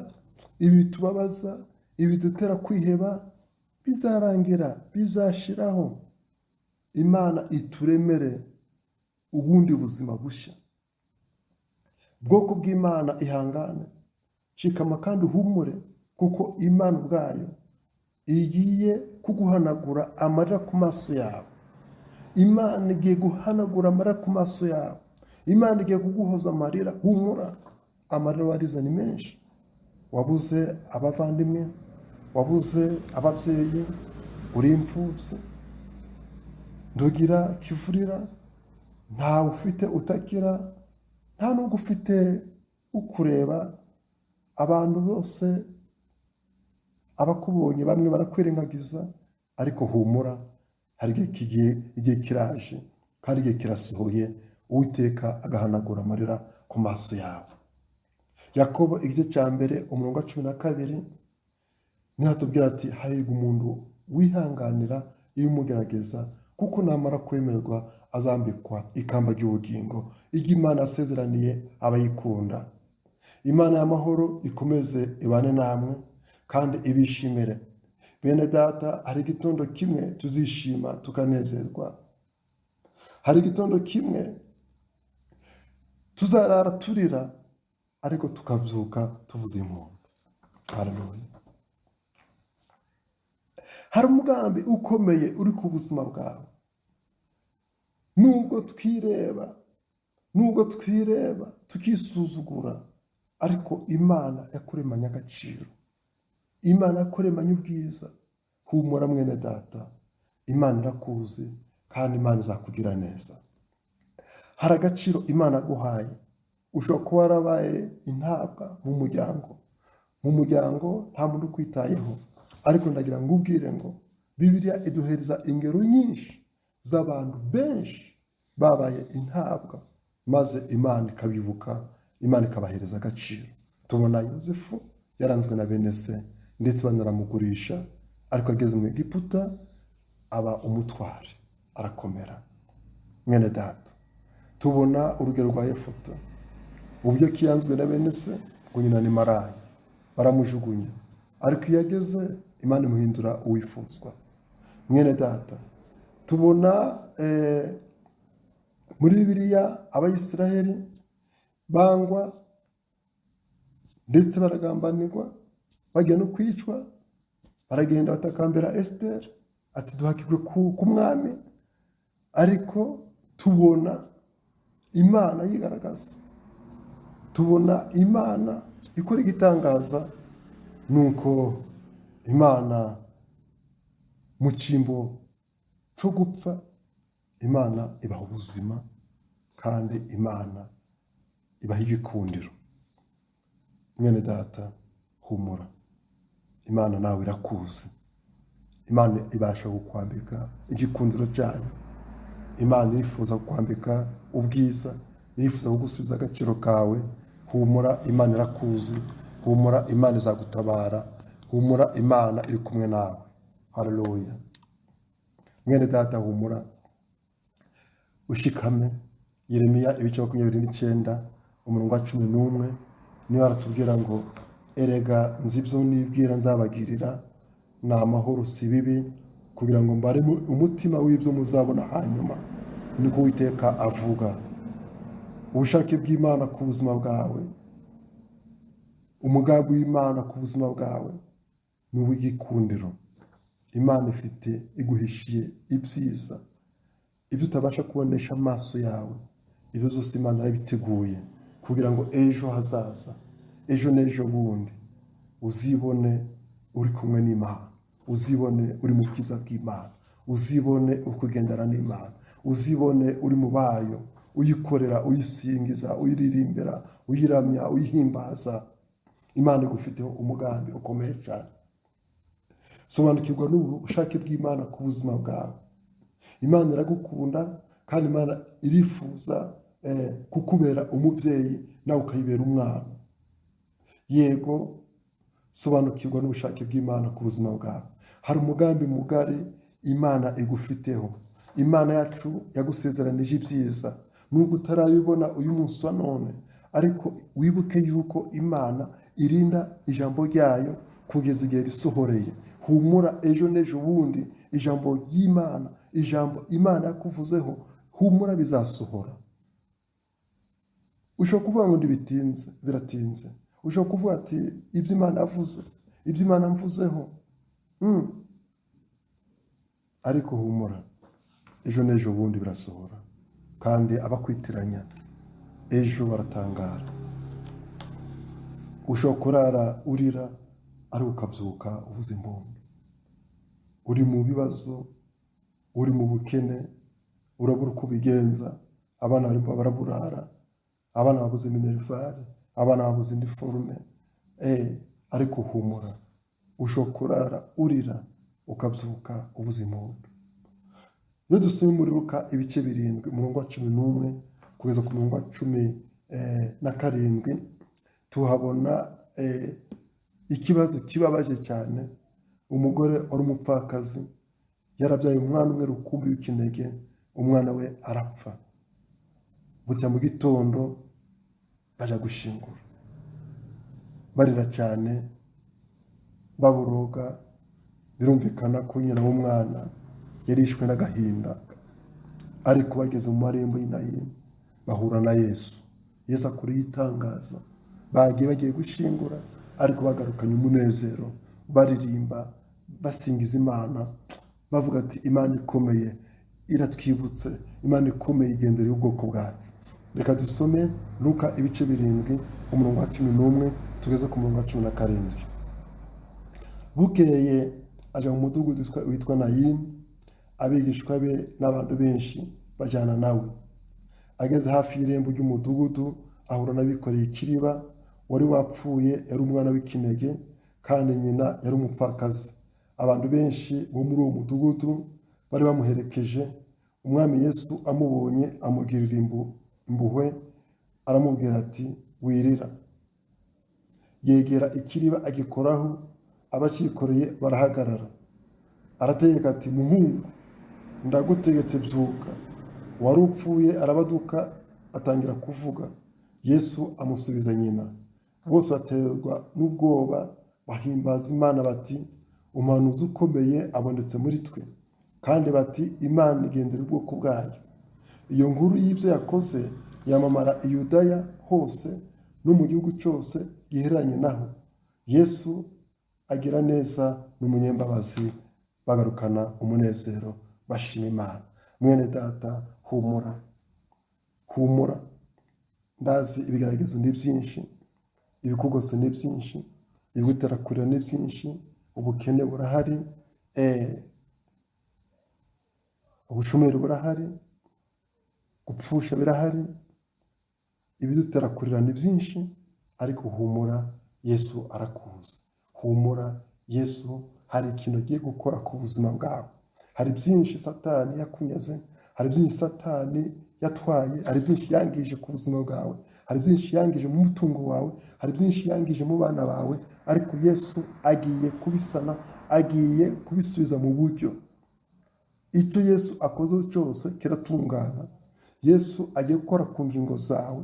ibi bitubabaza, ibi bidutera kwiheba, bizarangira, bizashiraho. Imana ituremere ubundi buzima bushya. Bwoko bw'Imana, ihangane, shikama kandi uhumure, kuko Imana ubwayo igiye kuguhanagura amarira ku maso yawe. Imana igiye guhanagura amarira ku maso yawe. Imana igiye kuguhoza amarira. Humura, amarira warize ni menshi. Wabuze abavandimwe, wabuze ababyeyi, uri imfubyi, ntugira kivurira, ntawe ufite utakira, nta nubwo ufite ukureba. Abantu bose abakubonye bamwe barakwirengagiza, ariko humura, hari igihe kigiye, igihe kiraje kandi igihe kirasohoye, Uwiteka agahanagura amarira ku maso yawe. Yakobo igice cya 1, umurongo wa 12, niho atubwira ati hahirwa umuntu wihanganira iyo umugerageza, kuko namara kwemerwa azambikwa ikamba ry'ubugingo, iryo Imana yasezeraniye abayikunda. Imana y'amahoro ikomeze ibane namwe kandi ibishimire. Bene data, hari igitondo kimwe tuzishima tukanezerwa, hari igitondo kimwe tuzarara turira, ariko tukabyuka tuvuza impundu. Haleluya. Hari umugambi ukomeye uri ku buzima bwawe. Nubwo twireba tukisuzugura, ariko Imana yakuremanye agaciro, Imana yakuremanye ubwiza. Humura mwene data, Imana irakuzi kandi Imana izakugira neza. Hari agaciro Imana aguhaye. Ushobora kuba warabaye intabwa mu muryango, mu muryango nta muntu ukwitayeho, ariko ndagira ngo ubwire ngo Bibiliya iduhereza ingero nyinshi z'abantu benshi babaye intabwa, maze Imana ikabibuka, Imana ikabahereza agaciro. Tubona Yosefu yaranzwe na bene se, ndetse banaramugurisha, ariko ageze mu Egiputa aba umutware, arakomera. Mwene data, tubona urugero rwa Yefuta, uburyo kiyanzwe na bene se ngo nyina ni maraya, baramujugunya, ariko iyo ageze Imana imuhindura uwifuzwa. Mwene data, tubona muri Bibiliya Abayisiraheli bangwa ndetse baragambanirwa, bajya no kwicwa, baragenda batakambira Esiteri ati duhakirwe ku mwami, ariko tubona Imana yigaragaza, tubona Imana ikora igitangaza. Nuko Imana mu cyimbo cyo gupfa, Imana ibaha ubuzima, kandi Imana ibaha igikundiro. Mwene data, humura, Imana nawe irakuzi, Imana ibasha kukwambika igikundiro cyayo. Imana irifuza kukwambika ubwiza, irifuza kugusubiza agaciro kawe. Humura, Imana irakuzi. Humura, Imana izagutabara. Humura, Imana iri kumwe nawe. Haleluya. Mwene data, humura, ushikame. Yeremiya ibice 29 umurongo wa 11 niyo aratubwira ngo: "Erega nzi ibyo nibwira nzabagirira, ni amahoro si bibi, kugira ngo mbaremo umutima w'ibyo muzabona hanyuma, niko Uwiteka avuga." Ubushake bw'Imana ku buzima bwawe, umugambi w'Imana ku buzima bwawe ni uw'igikundiro. Imana ifite iguhishiye ibyiza, ibyo utabasha kubonesha amaso yawe, ibyo byose Imana yarabiteguye kugira ngo ejo hazaza, ejo n'ejo bundi, uzibone uri kumwe n'Imana, uzibone uri mu bwiza bw'Imana, uzibone uri kugendana n'Imana, uzibone uri mu bayo, uyikorera, uyisingiza, uyiririmbira, uyiramya, uyihimbaza. Imana igufiteho umugambi ukomeye cyane. Sobanukirwa n'ubushake bw'Imana ku buzima bwawe. Imana iragukunda, kandi Imana irifuza kukubera umubyeyi, nawe ukayibera umwana. Yego, sobanukirwa n'ubushake bw'Imana ku buzima bwawe. Hari umugambi mugari Imana igufiteho. Imana yacu yagusezeranije ibyiza, nubwo utarabibona uyu munsi wa none, ariko wibuke yuko Imana irinda ijambo ryayo kugeza igihe risohoreye. Humura, ejo n'ejo bundi ijambo ry'Imana, ijambo Imana yakuvuzeho, humura, bizasohora. Ushobora kuvuga ngo ntibitinze, biratinze. Ushobora kuvuga ati: "Ibyo Imana yavuze, ibyo Imana mvuzeho." Ariko humura, ejo n'ejo bundi birasohora, kandi abakwitiranya ejo baratangara. Ushobora kurara urira, ariko ukabyuka uvuza impundu. Uri mu bibazo, uri mu bukene, urabura uko ubigenza, abana barimo baraburara, abana babuze minerval, abana babuze uniforme, ariko humura, ushobora kurara urira, ukabyuka uvuza impundu. Iyo dusomye muri Luka ibice 7 umurongo wa 11 kugeza ku murongo wa 17, tuhabona ikibazo kibabaje cyane. Umugore wari umupfakazi, yarabyaye umwana umwe rukumbi w'ikinege, umwana we arapfa. Bucya mu gitondo bajya gushingura, barira cyane, baboroga. Birumvikana ko nyina w'umwana yarishwe n'agahinda. Ariko bageze mu marembo y'i Nayini bahura na Yesu. Yesu akora igitangaza. Bagiye gushingura, ariko bagarukanye umunezero, baririmba, basingiza Imana, bavuga ati: "Imana ikomeye iratwibutse, Imana ikomeye igendereye ubwoko bwacu." Reka dusome Luka ibice 7 umurongo wa 11 tugeze ku murongo wa 17. Bukeye aja mu mudugudu witwa Nayini, abigishwa be n'abantu benshi bajyana nawe. Ageze hafi y'irembo ry'umudugudu, ahura n'abikoreye ikiriba. Wari wapfuye yari umwana w'ikinege, kandi nyina yari umupfakazi. Abantu benshi bo muri uwo mudugudu bari bamuherekeje. Umwami Yesu amubonye amugirira impuhwe, aramubwira ati: "Wirira." Yegera ikiriba agikoraho, abacikoreye barahagarara. Arategeka ati: "Muhungu, ndagutegetse, byuka." Wari upfuye arabaduka, atangira kuvuga. Yesu amusubiza nyina. Bose baterwa n'ubwoba, bahimbaza Imana bati: "Umuhanuzi ukomeye abonetse muri twe," kandi bati: "Imana igendera ubwoko bwayo." Iyo nkuru y'ibyo yakoze yamamara i Yudaya hose no mu gihugu cyose gihereranye naho. Yesu agira neza n'umunyembabazi, bagarukana umunezero, bashima Imana. Mwene data, humura, humura. Ndazi ibigeragezo ni byinshi, ibikugose ni byinshi, ibigutera kurira ni byinshi, ubukene burahari, ubushomeri burahari, gupfusha birahari, ibidutera kurira ni byinshi, ariko humura, Yesu arakuzi. Humura, Yesu Hari ikintu agiye gukora ku buzima bwawe. Hari byinshi Satani yakunyaze, hari byinshi Satani yatwaye, hari byinshi yangije ku buzima bwawe, hari byinshi yangije mu mutungo wawe, hari byinshi yangije mu bana bawe, ariko Yesu agiye kubisana, agiye kubisubiza mu buryo. Icyo Yesu akoze cyose kiratungana. Yesu agiye gukora ku ngingo zawe,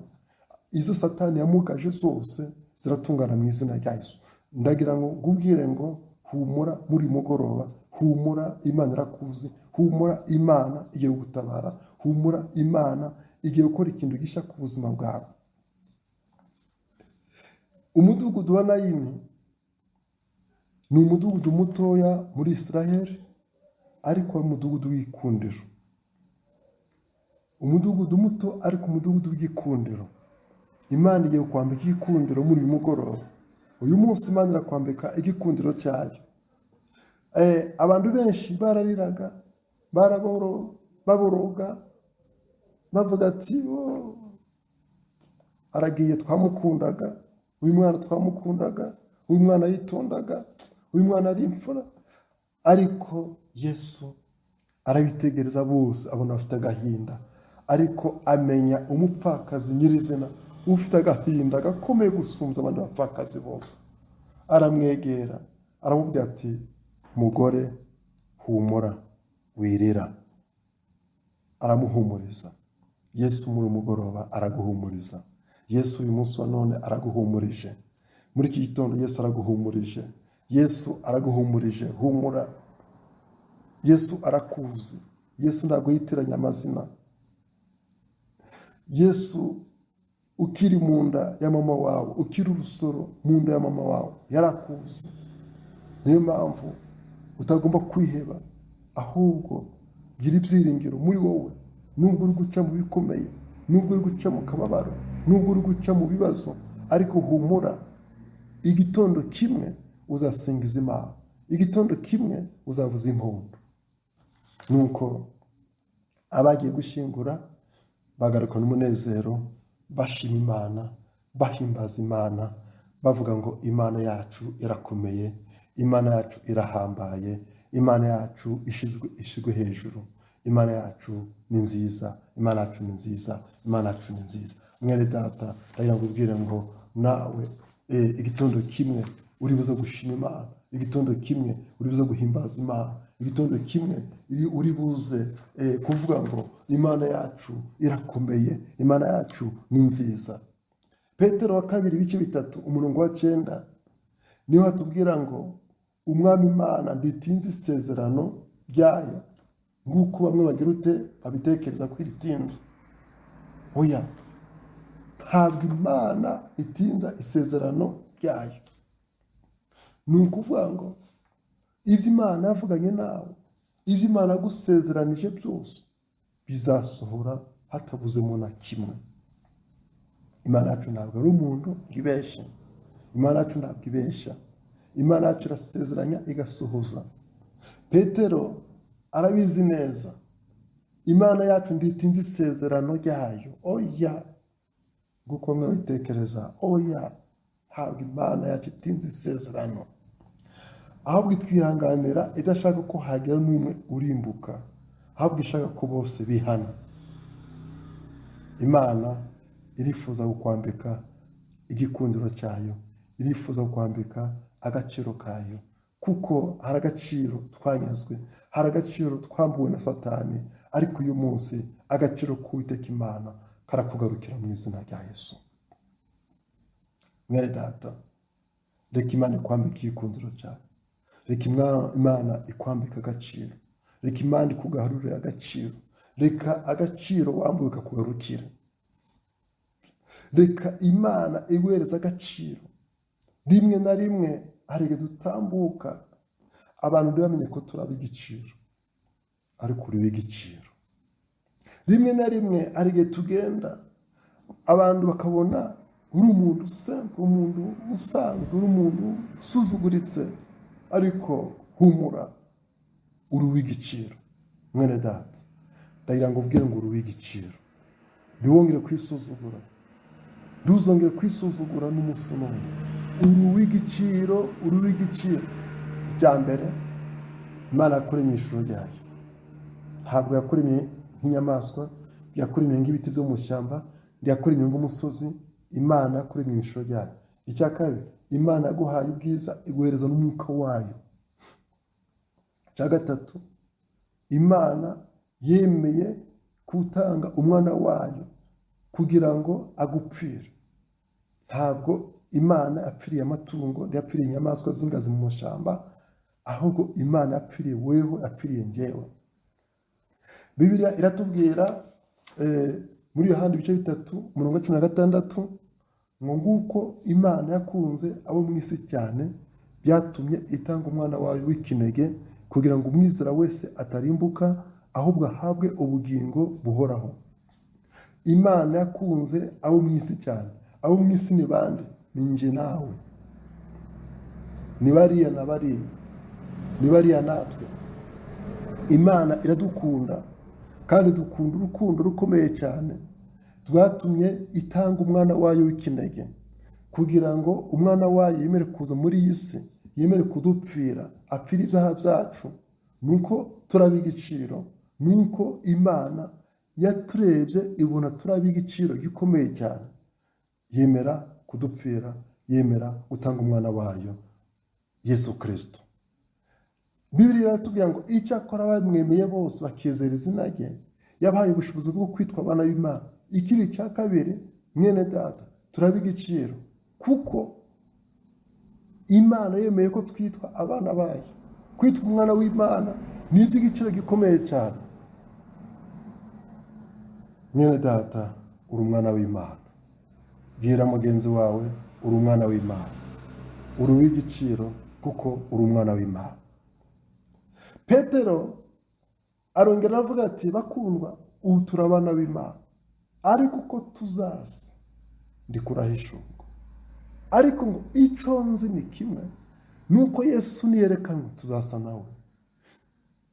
izo Satani yamugaje zose ziratungana mu izina rya Yesu. Ndagira ngo nkubwire ngo humura muri mugoroba, humura Imana irakuzi, humura Imana igiye kugutabara, humura Imana igiye gukora ikintu gishya ku buzima bwawe. Umudugudu wa Nayini ni umudugudu mutoya muri Israheli, ariko wari umudugudu w'igikundiro. Umudugudu muto ariko umudugudu w'igikundiro. Imana igiye kukwambika igikundiro muri uyu mugoroba. Uyu munsi Imana irakwambika igikundiro cyayo. Abantu benshi barariraga, baboroga, bavuga ati: "Oh, aragiye, twamukundaga, uyu mwana twamukundaga, uyu mwana yitondaga, uyu mwana ari imfura." Ariko Yesu arabitegereza bose, abona bafite agahinda, ariko amenya umupfakazi nyirizina ufite agahinda gakomeye gusumbya abandi bapfakazi bose. Aramwegera, aramubwira ati: "Mugore, humura, wirira." Aramuhumuriza. Yesu muri uyu mugoroba araguhumuriza. Yesu uyu munsi wa none araguhumurije. Muri iki gitondo Yesu araguhumurije. Yesu araguhumurije, humura. Yesu arakuzi. Yesu ntabwo yitiranya amazina. Yesu ukiri mu nda ya mama wawe, ukiri urusoro mu nda ya mama wawe, yarakuzi. Niyo mpamvu utagomba kwiheba, ahubwo gira ibyiringiro muri wowe. Nubwo uri guca mu bikomeye, nubwo uri guca mu kababaro, nubwo uri guca mu bibazo, ariko humura, igitondo kimwe uzasingiza Imana, igitondo kimwe uzavuza impundu. Nuko abagiye gushyingura bagarukana umunezero, bashima Imana, bahimbaza Imana, bavuga ngo: "Imana yacu irakomeye, Imana yacu irahambaye, Imana yacu ishyizwe hejuru, Imana yacu ni nziza, Imana yacu ni nziza, Imana yacu ni nziza." Mwene data, ndagira ngo ubwire ngo nawe igitondo kimwe uri buze gushima Imana, igitondo kimwe uri buze guhimbaza Imana, igitondo kimwe uri buze kuvuga ngo: "Imana yacu irakomeye, Imana yacu ni nziza." Petero wa kabiri ibice 3 umurongo wa 9 niho hatubwira ngo: "Umwami Imana ntitinze isezerano ryayo nk'uko bamwe bagira ute babitekereza ko iritinze." Oya, ntabwo Imana itinza isezerano ryayo. Ni ukuvuga ngo ibyo Imana yavuganye nawe, ibyo Imana yagusezeranije byose bizasohora hatabuzemo na kimwe. Imana yacu ntabwo ari umuntu ngo ibeshe. Imana yacu ntabwo ibeshya. Imana yacu irasezeranya igasohoza. Petero arabizi neza: Imana yacu ntitinze isezerano ryayo. Oya, nk'uko bamwe babitekereza, oya, ntabwo Imana yacu itinze isezerano, ahubwo itwihanganira idashaka ko hagira n'umwe urimbuka, ahubwo ishaka ko bose bihana. Imana irifuza kukwambika igikundiro cyayo, irifuza kukwambika agaciro kayo, kuko hari agaciro twanyazwe, hari agaciro twambuwe na Satani, ariko uyu munsi agaciro k'Uwiteka Imana karakugarukira mu izina rya Yesu. Mwene data, reka Imana ikwambike igikundiro cyayo, reka Imana ikwambike agaciro, reka Imana ikugarurire agaciro, reka agaciro wambuwe kakugarukire, reka Imana iguhereze agaciro. Rimwe na rimwe hari igihe dutambuka abantu ntibamenye ko turi ab'igiciro, ariko uri uw'igiciro. Rimwe na rimwe hari igihe tugenda abantu bakabona uri umuntu simple, umuntu usanzwe, uri umuntu usuzuguritse, ariko humura, uri uw'igiciro. Mwene data, ndagira ngo ubwire ngo uri uw'igiciro. Ntiwongere kwisuzugura, ntuzongere kwisuzugura n'umunsi n'umwe. Uri uw'igiciro, uri uw'igiciro. Icya mbere, Imana yakuremye ishusho ryayo. Ntabwo yakuremye nk'inyamaswa, yakuremye nk'ibiti byo mu ishyamba, ntiyakuremye nk'umusozi. Imana yakuremye ishusho ryayo. Icya kabiri, Imana yaguhaye ubwiza, iguhereza n'umwuka wayo. Icya gatatu, Imana yemeye gutanga umwana wayo kugira ngo agupfire. Ntabwo Imana yapfiriye amatungo, ntiyapfiriye inyamaswa z'ingazi mu mashyamba, ahubwo Imana yapfiriye weho, yapfiriye njyewe. Bibiliya iratubwira muri Yohana ibice 3 umurongo wa 16 ngo nguko Imana yakunze abo mu isi cyane, byatumye itanga umwana wayo w'ikinege kugira ngo umwizera wese atarimbuka, ahubwo ahabwe ubugingo buhoraho. Imana yakunze abo mu isi cyane. Abo mu isi ni bande? Ni njye nawe, ni bariya na bariya, ni bariya natwe. Imana iradukunda kandi dukunda urukundo rukomeye cyane, rwatumye itanga umwana wayo w'ikinege kugira ngo umwana wayo yemere kuza muri iyi si, yemere kudupfira, apfire ibyaha byacu. Nuko turaba igiciro, nuko Imana yaturebye ibona turaba igiciro gikomeye cyane, yemera kudupfira, yemera gutanga umwana wayo Yesu Kirisito. Bibiliya iratubwira ngo icyakora bamwemeye bose bakizera izina rye, yabahaye ubushobozi bwo kwitwa abana b'Imana. Ikiri icya kabiri, mwene data, turaba igiciro kuko Imana yemeye ko twitwa abana bayo. Kwitwa umwana w'Imana ni iby'igiciro gikomeye cyane. Mwene data, uri umwana w'Imana. Bwira mugenzi wawe, uri umwana w'Imana, uri uw'igiciro kuko uri umwana w'Imana. Petero arongera aravuga ati bakundwa, ubu turi abana b'Imana, ariko uko tuzaza ndikurahishurwa. Ariko ngo icyo nzi ni kimwe, ni uko Yesu niyerekanwe tuzasa nawe.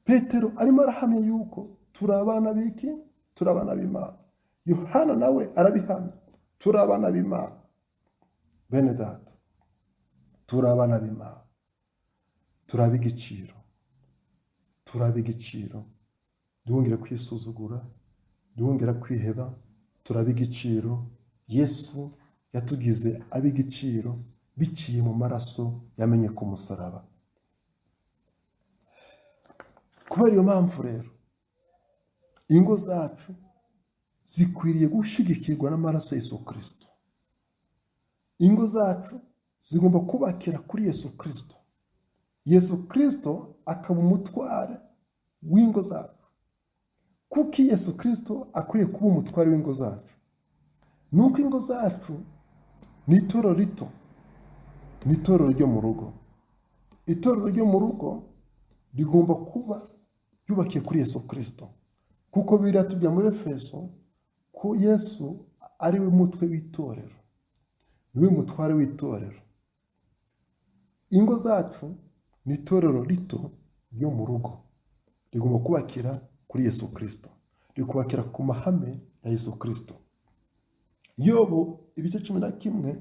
Petero arimo arahamya yuko turi abana b'iki? Turi abana b'Imana. Yohana nawe arabihamya, turi abana b'Imana. Bene data, turi abana b'Imana, turi ab'igiciro, turi ab'igiciro. Ntiwongere kwisuzugura, ntiwongere kwiheba, turi ab'igiciro. Yesu yatugize ab'igiciro biciye mu maraso yamenye ku musaraba. Kubera iyo mpamvu rero, ingo zacu zikwiriye gushyigikirwa n'amaraso ya Yesu Kirisito. Ingo zacu zigomba kubakira kuri Yesu Kirisito. Yesu Kirisito akaba umutware w'ingo zacu. Kuko Yesu Kirisito akwiriye kuba umutware w'ingo zacu, nuko ingo zacu ni itorero rito, ni itorero ryo mu rugo. Itorero ryo mu rugo rigomba kuba ryubakiye kuri Yesu Kirisito, kuko Bibiliya tujya muri Efeso ko Yesu ari we mutwe w'itorero, niwe mutware w'itorero. Ingo zacu ni itorero rito ryo mu rugo, rigomba kubakira kuri Yesu Kirisito, rikubakira ku mahame ya Yesu Kirisito. Yobu ibice 11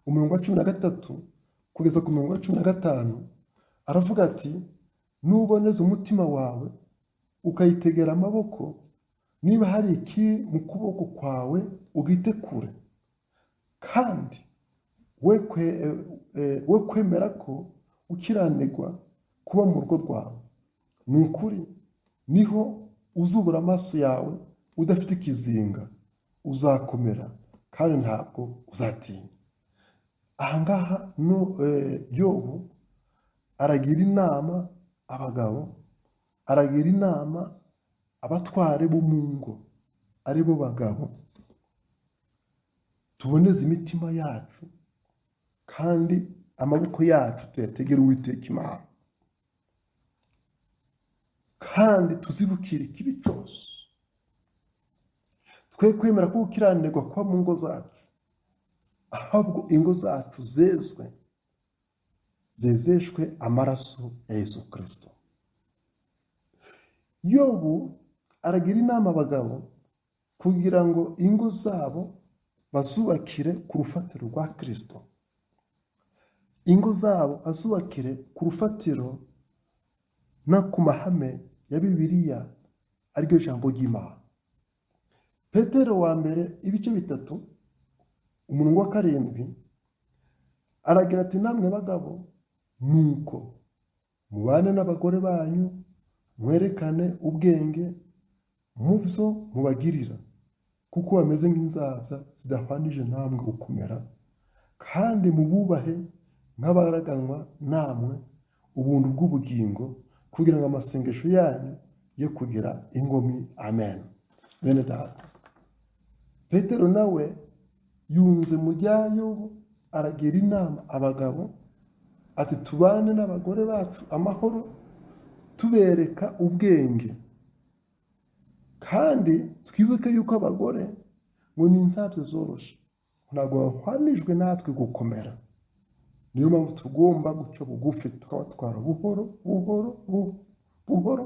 umurongo wa 13 kugeza ku murongo wa 15 aravuga ati nuboneza umutima wawe ukayitegera amaboko, niba hari ikibi mu kuboko kwawe ugite kure, kandi we kwemera ko ukiranirwa kuba mu rugo rwawe. Ni ukuri niho uzubura amaso yawe udafite ikizinga, uzakomera kandi ntabwo uzatinya. Ahangaha Yobu aragira inama abagabo, aragira inama abatware bo mu ngo, aribo bagabo, tuboneze imitima yacu kandi amaboko yacu tuyategere Uwiteka Imana, kandi tuzibukire ikibi cyose. Twe kwemera ko gukiranirwa kuba mu ngo zacu, ahubwo ingo zacu zezwe, zezeshwe amaraso ya Yesu Kirisito. Yobu aragira inama abagabo kugira ngo ingo zabo bazubakire ku rufatiro rwa Kirisito. Ingo zabo azubakire ku rufatiro no ku mahame ya Bibiliya, ariryo jambo ry'Imana. Petero wa mbere ibice 3 umurongo wa 7 aragira ati: namwe bagabo nuko mubane n'abagore banyu, mwerekane ubwenge mu byo mubagirira, kuko bameze nk'inzabya zidahwanije namwe gukomera, kandi mububahe nk'abaraganwa namwe ubuntu bw'ubugingo, kugira ngo amasengesho yanyu ye kugira inkomyi. Amen. Bene data, Petero nawe yunze mu rya Yobu, aragira inama abagabo ati: tubane n'abagore bacu amahoro, tubereka ubwenge, kandi twibuke yuko abagore ngo ni inzabya zoroshe, ntabwo bahwanijwe natwe gukomera. Niyo mpamvu tugomba guca bugufi, tukabatwara buhoro buhoro buhoro,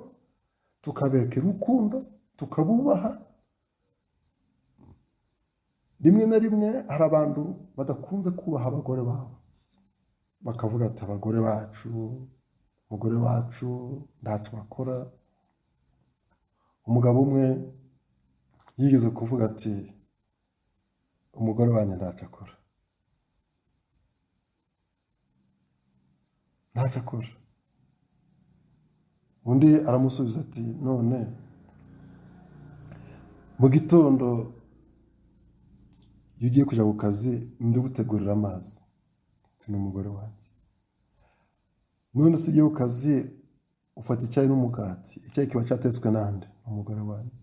tukabereka urukundo, tukabubaha. Rimwe na rimwe hari abantu badakunze kubaha abagore babo, bakavuga ati: abagore bacu, umugore wacu ntacyo bakora. Umugabo umwe yigeze kuvuga ati: umugore wanjye ntacyo akora, ntacyo akora. Undi aramusubiza ati: none mu gitondo iyo ugiye kujya ku kazi ndigutegurira amazi? Ati: ni umugore wanjye. None se ugiye ku kazi ufata icyayi n'umugati, icyayi kiba cyatetswe nande? Ni umugore wanjye.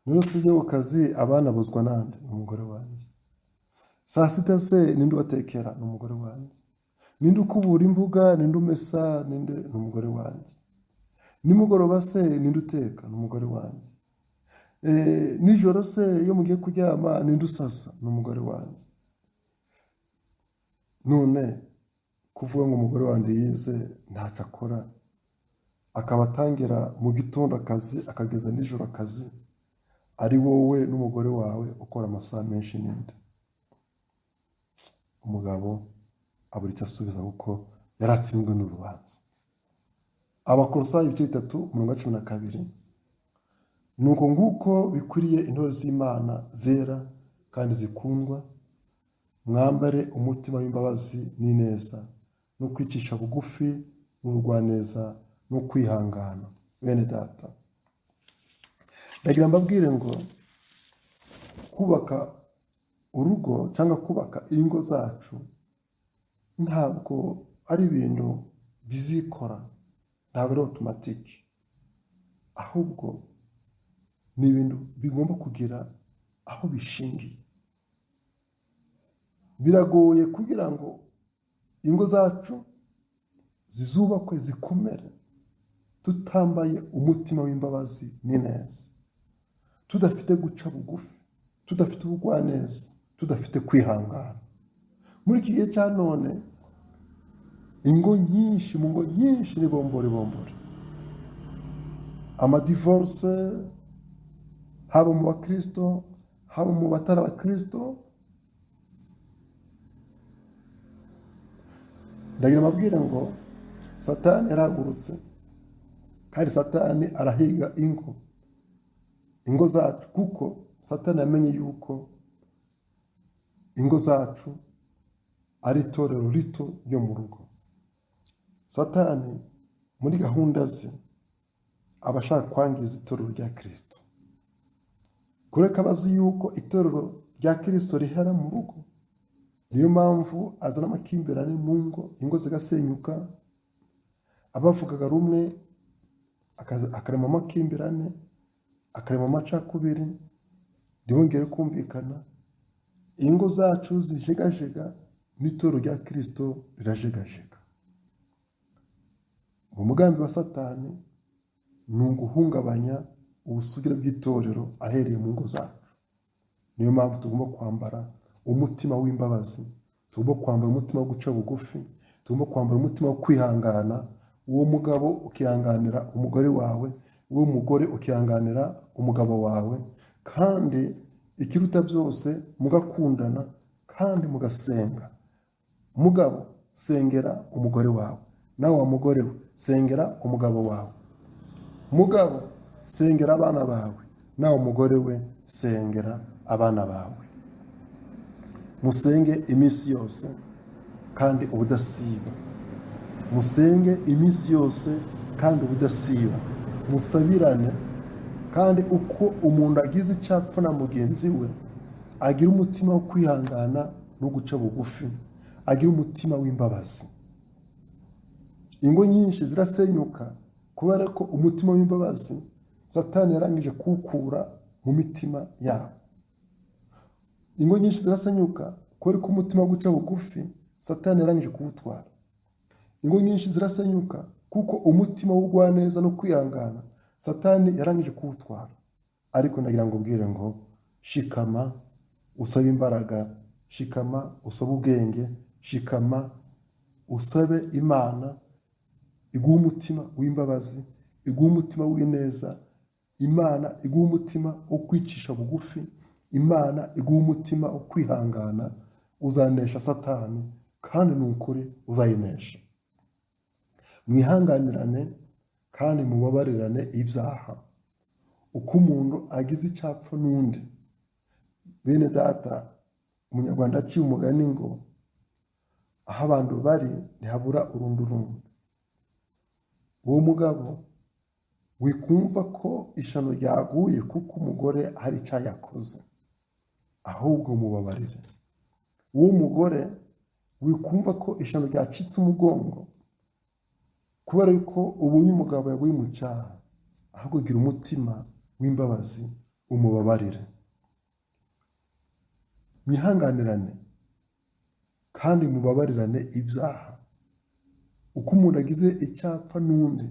None se ugiye ku kazi abana bozwa nande? Ni umugore wanjye. Saa sita se ninde ubatekera? Ni umugore wanjye. Ninde ukubura imbuga? Ninde umesa? Ninde? Ni umugore wanjye. Nimugoroba se ninde uteka? Ni umugore wanjye. Nijoro se iyo mugiye kuryama ninde usasa? Ni umugore wanjye. None kuvuga ngo umugore wanjye yize ntacyo akora, akaba atangira mu gitondo akazi akageza nijoro akazi, ari wowe n'umugore wawe ukora amasaha menshi ninde? Umugabo abura icyo asubiza kuko yaratsinzwe n'urubanza. Abakolosayi ibice 3 umurongo wa 12: nuko nguko bikwiriye intore z'Imana zera kandi zikundwa, mwambare umutima w'imbabazi n'ineza, no kwicisha bugufi n'ubugwaneza no kwihangana. Bene data, ndagira mbabwire ngo kubaka urugo cyangwa kubaka ingo zacu ntabwo ari ibintu bizikora, ntabwo ari otomatike, ahubwo ni ibintu bigomba kugira aho bishingiye. Biragoye kugira ngo ingo zacu zizubakwe zikomere tutambaye umutima w'imbabazi n'ineza, tudafite guca bugufi, tudafite ubugwaneza, tudafite kwihangana. Muri iki gihe cya none ingo nyinshi, mu ngo nyinshi ni bombori bombori, amadivorce haba mu bakristo haba mu batari abakristo. Ndagira amabwire ngo Satani yarahagurutse, kandi Satani arahiga ingo zacu, kuko Satani yamenye yuko ingo zacu ari itorero rito ryo mu rugo. Satani muri gahunda ze aba ashaka kwangiza itorero rya Kristo, kureka abazi yuko itorero rya Kristo rihera mu rugo. Niyo mpamvu azana amakimbirane mu ngo, ingo zigasenyuka, abavugaga rumwe akarema amakimbirane, akarema amacakubiri, ntibongere kumvikana. Ingo zacu zijegajega n'itorero rya Kristo rirajegajega. Mu mugambi wa Satani ni uguhungabanya ubusugire bw'itorero ahereye mu ngo zacu. Niyo mpamvu tugomba kwambara umutima w'imbabazi, tugomba kwambara umutima wo guca bugufi, tugomba kwambara umutima wo kwihangana. Uwo mugabo ukihanganira umugore wawe, uwo mugore ukihanganira umugabo wawe, kandi ikiruta byose mugakundana kandi mugasenga. Mugabo sengera umugore wawe, nawe wa mugore we sengera umugabo wawe. Mugabo, sengera abana bawe, nawe umugore we sengera abana bawe. Musenge iminsi yose kandi ubudasiba. Musenge iminsi yose kandi ubudasiba. Musabirane, kandi uko umuntu agize icyo apfa na mugenzi we, agira umutima wo kwihangana no guca bugufi, agira umutima w'imbabazi. Ingo nyinshi zirasenyuka kubera ko umutima w'imbabazi Satani yarangije kuwukura mu mitima yabo. Ingo nyinshi zirasenyuka kubera ko umutima wo guca bugufi Satani yarangije kuwutwara. Ingo nyinshi zirasenyuka kuko umutima w'ubugwaneza no kwihangana Satani yarangije kuwutwara. Ariko ndagira ngo ubwire ngo shikama usabe imbaraga, shikama usabe ubwenge, shikama usabe Imana iguhe umutima w'imbabazi, iguhe umutima w'ineza, Imana iguhe umutima wo kwicisha bugufi, Imana iguhe umutima wo kwihangana. Uzanesha Satani, kandi ni ukuri uzayinesha. Mwihanganirane kandi mubabarirane ibyaha. Uko umuntu agize icyapfa n'undi, bene data, umunyarwanda aciye umugani ngo aho abantu bari ntihabura urundurundo. Uwo mugabo wikumva ko ishano ryaguye kuko umugore hari icyo yakoze, ahubwo mubabarire. Uwo mugore wikumva ko ishano ryacitse umugongo kubera ko ubonye umugabo yaguye mu cyaha, ahubwo gira umutima w'imbabazi umubabarire. Mwihanganirane kandi mubabarirane ibyaha. Uko umuntu agize icyapfa n'undi,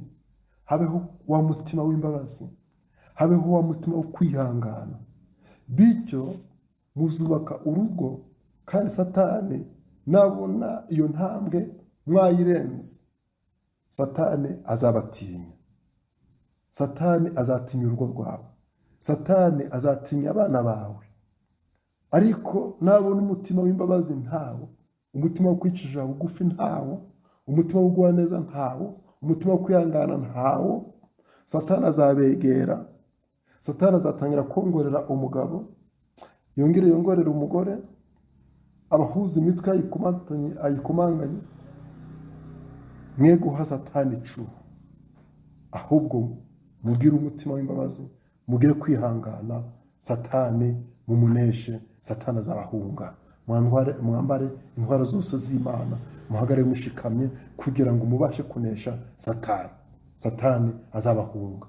habeho wa mutima w'imbabazi, habeho wa mutima wo kwihangana. Bityo muzubaka urugo, kandi Satani nabona iyo ntambwe mwayirenze, Satani azabatinya. Satani azatinya urugo rwawe, Satani azatinya abana bawe. Ariko nabona umutima w'imbabazi ntawo, umutima wo kwicisha bugufi ntawo, umutima wo kugwa neza ntawo, umutima wo kwihangana ntawo, Satani azabegera. Satani azatangira kongorera umugabo, yongere yongorere umugore, abahuza imitwe ayikomanganye. Mwe guha Satani icuho, ahubwo mugire umutima w'imbabazi, mugire kwihangana, Satani mumuneshe, Satani azabahunga. Mwambare intwaro zose z'Imana, muhagarare mushikamye kugira ngo mubashe kunesha Satani. Satani azabahunga.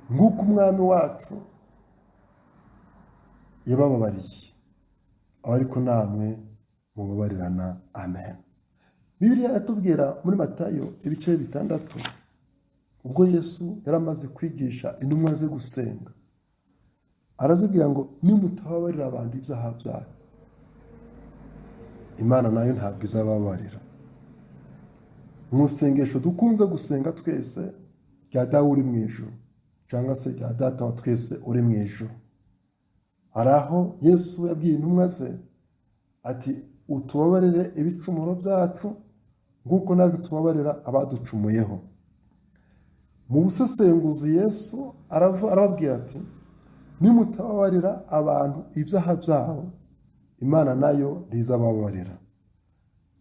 Nk'uko umwami wacu yabababariye, aba ariko namwe mubabarirana. Amen. Bibiliya iratubwira muri Matayo ibice 6, ubwo Yesu yari amaze kwigisha intumwa ze gusenga, arazibwira ngo nimutababarira abantu ibyaha byanyu, Imana nayo ntabwo izababarira. Mu isengesho dukunze gusenga twese rya Dawe uri mu ijuru, cyangwa se rya Data wa twese uri mu ijuru, hari aho Yesu yabwiye intumwa ze ati utubabarire ibicumuro byacu nk'uko natwe tubabarira abaducumuyeho. Mu busesenguzi Yesu arababwira ati nimutababarira abantu ibyaha byabo, Imana nayo ntizababarira.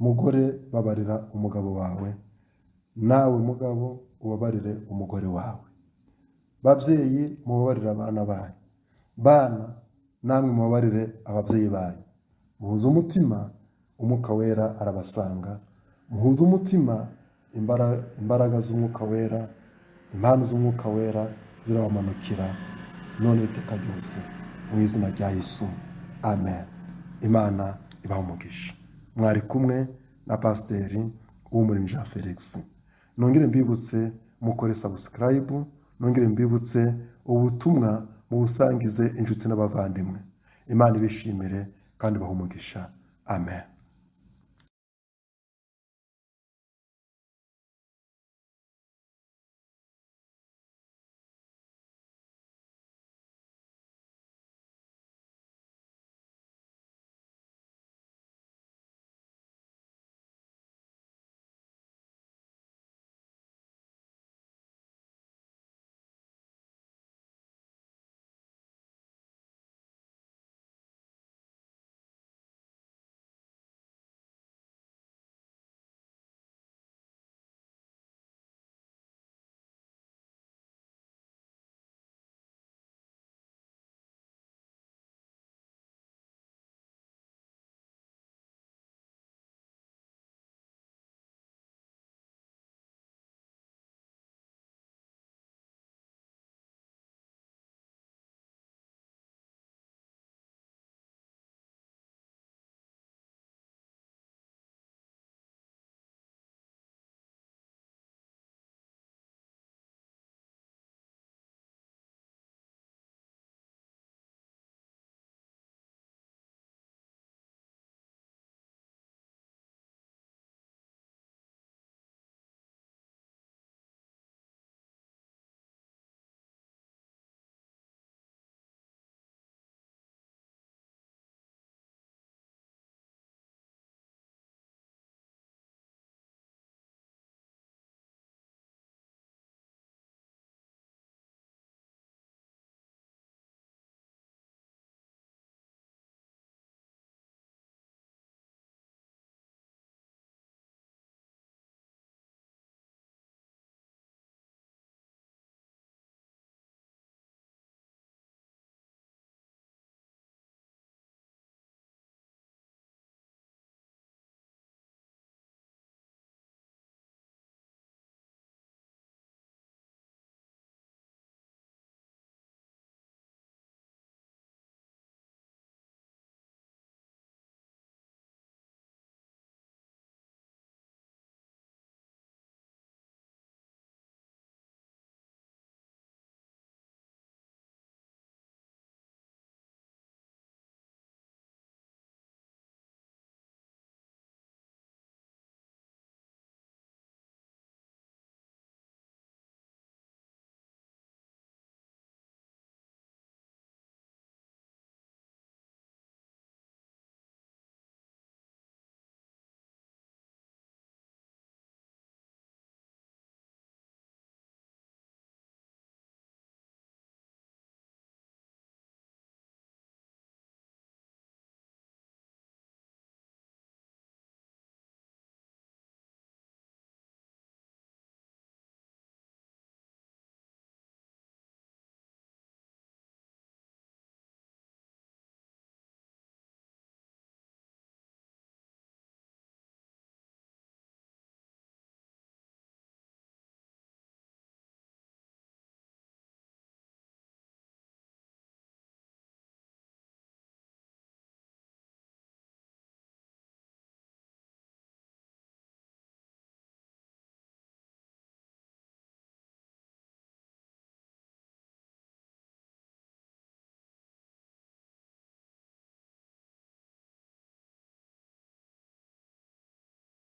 Mugore, babarira umugabo wawe, nawe mugabo ubabarire umugore wawe. Babyeyi, mubabarire abana banyu. Bana, namwe mubabarire ababyeyi banyu. Muhuze umutima, Umwuka Wera arabasanga. Muhuze umutima, imbaraga z'Umwuka Wera, impano z'Umwuka Wera zirabamanukira none iteka ryose, mu izina rya Yesu, amen. Imana ibahe umugisha. Mwari kumwe na Pasiteri Uwumuremyi Jean Felix. Nongere mbibutse mukore subscribe, nongere mbibutse ubutumwa mubusangize inshuti n'abavandimwe. Imana ibishimire kandi ibahe umugisha. Amen.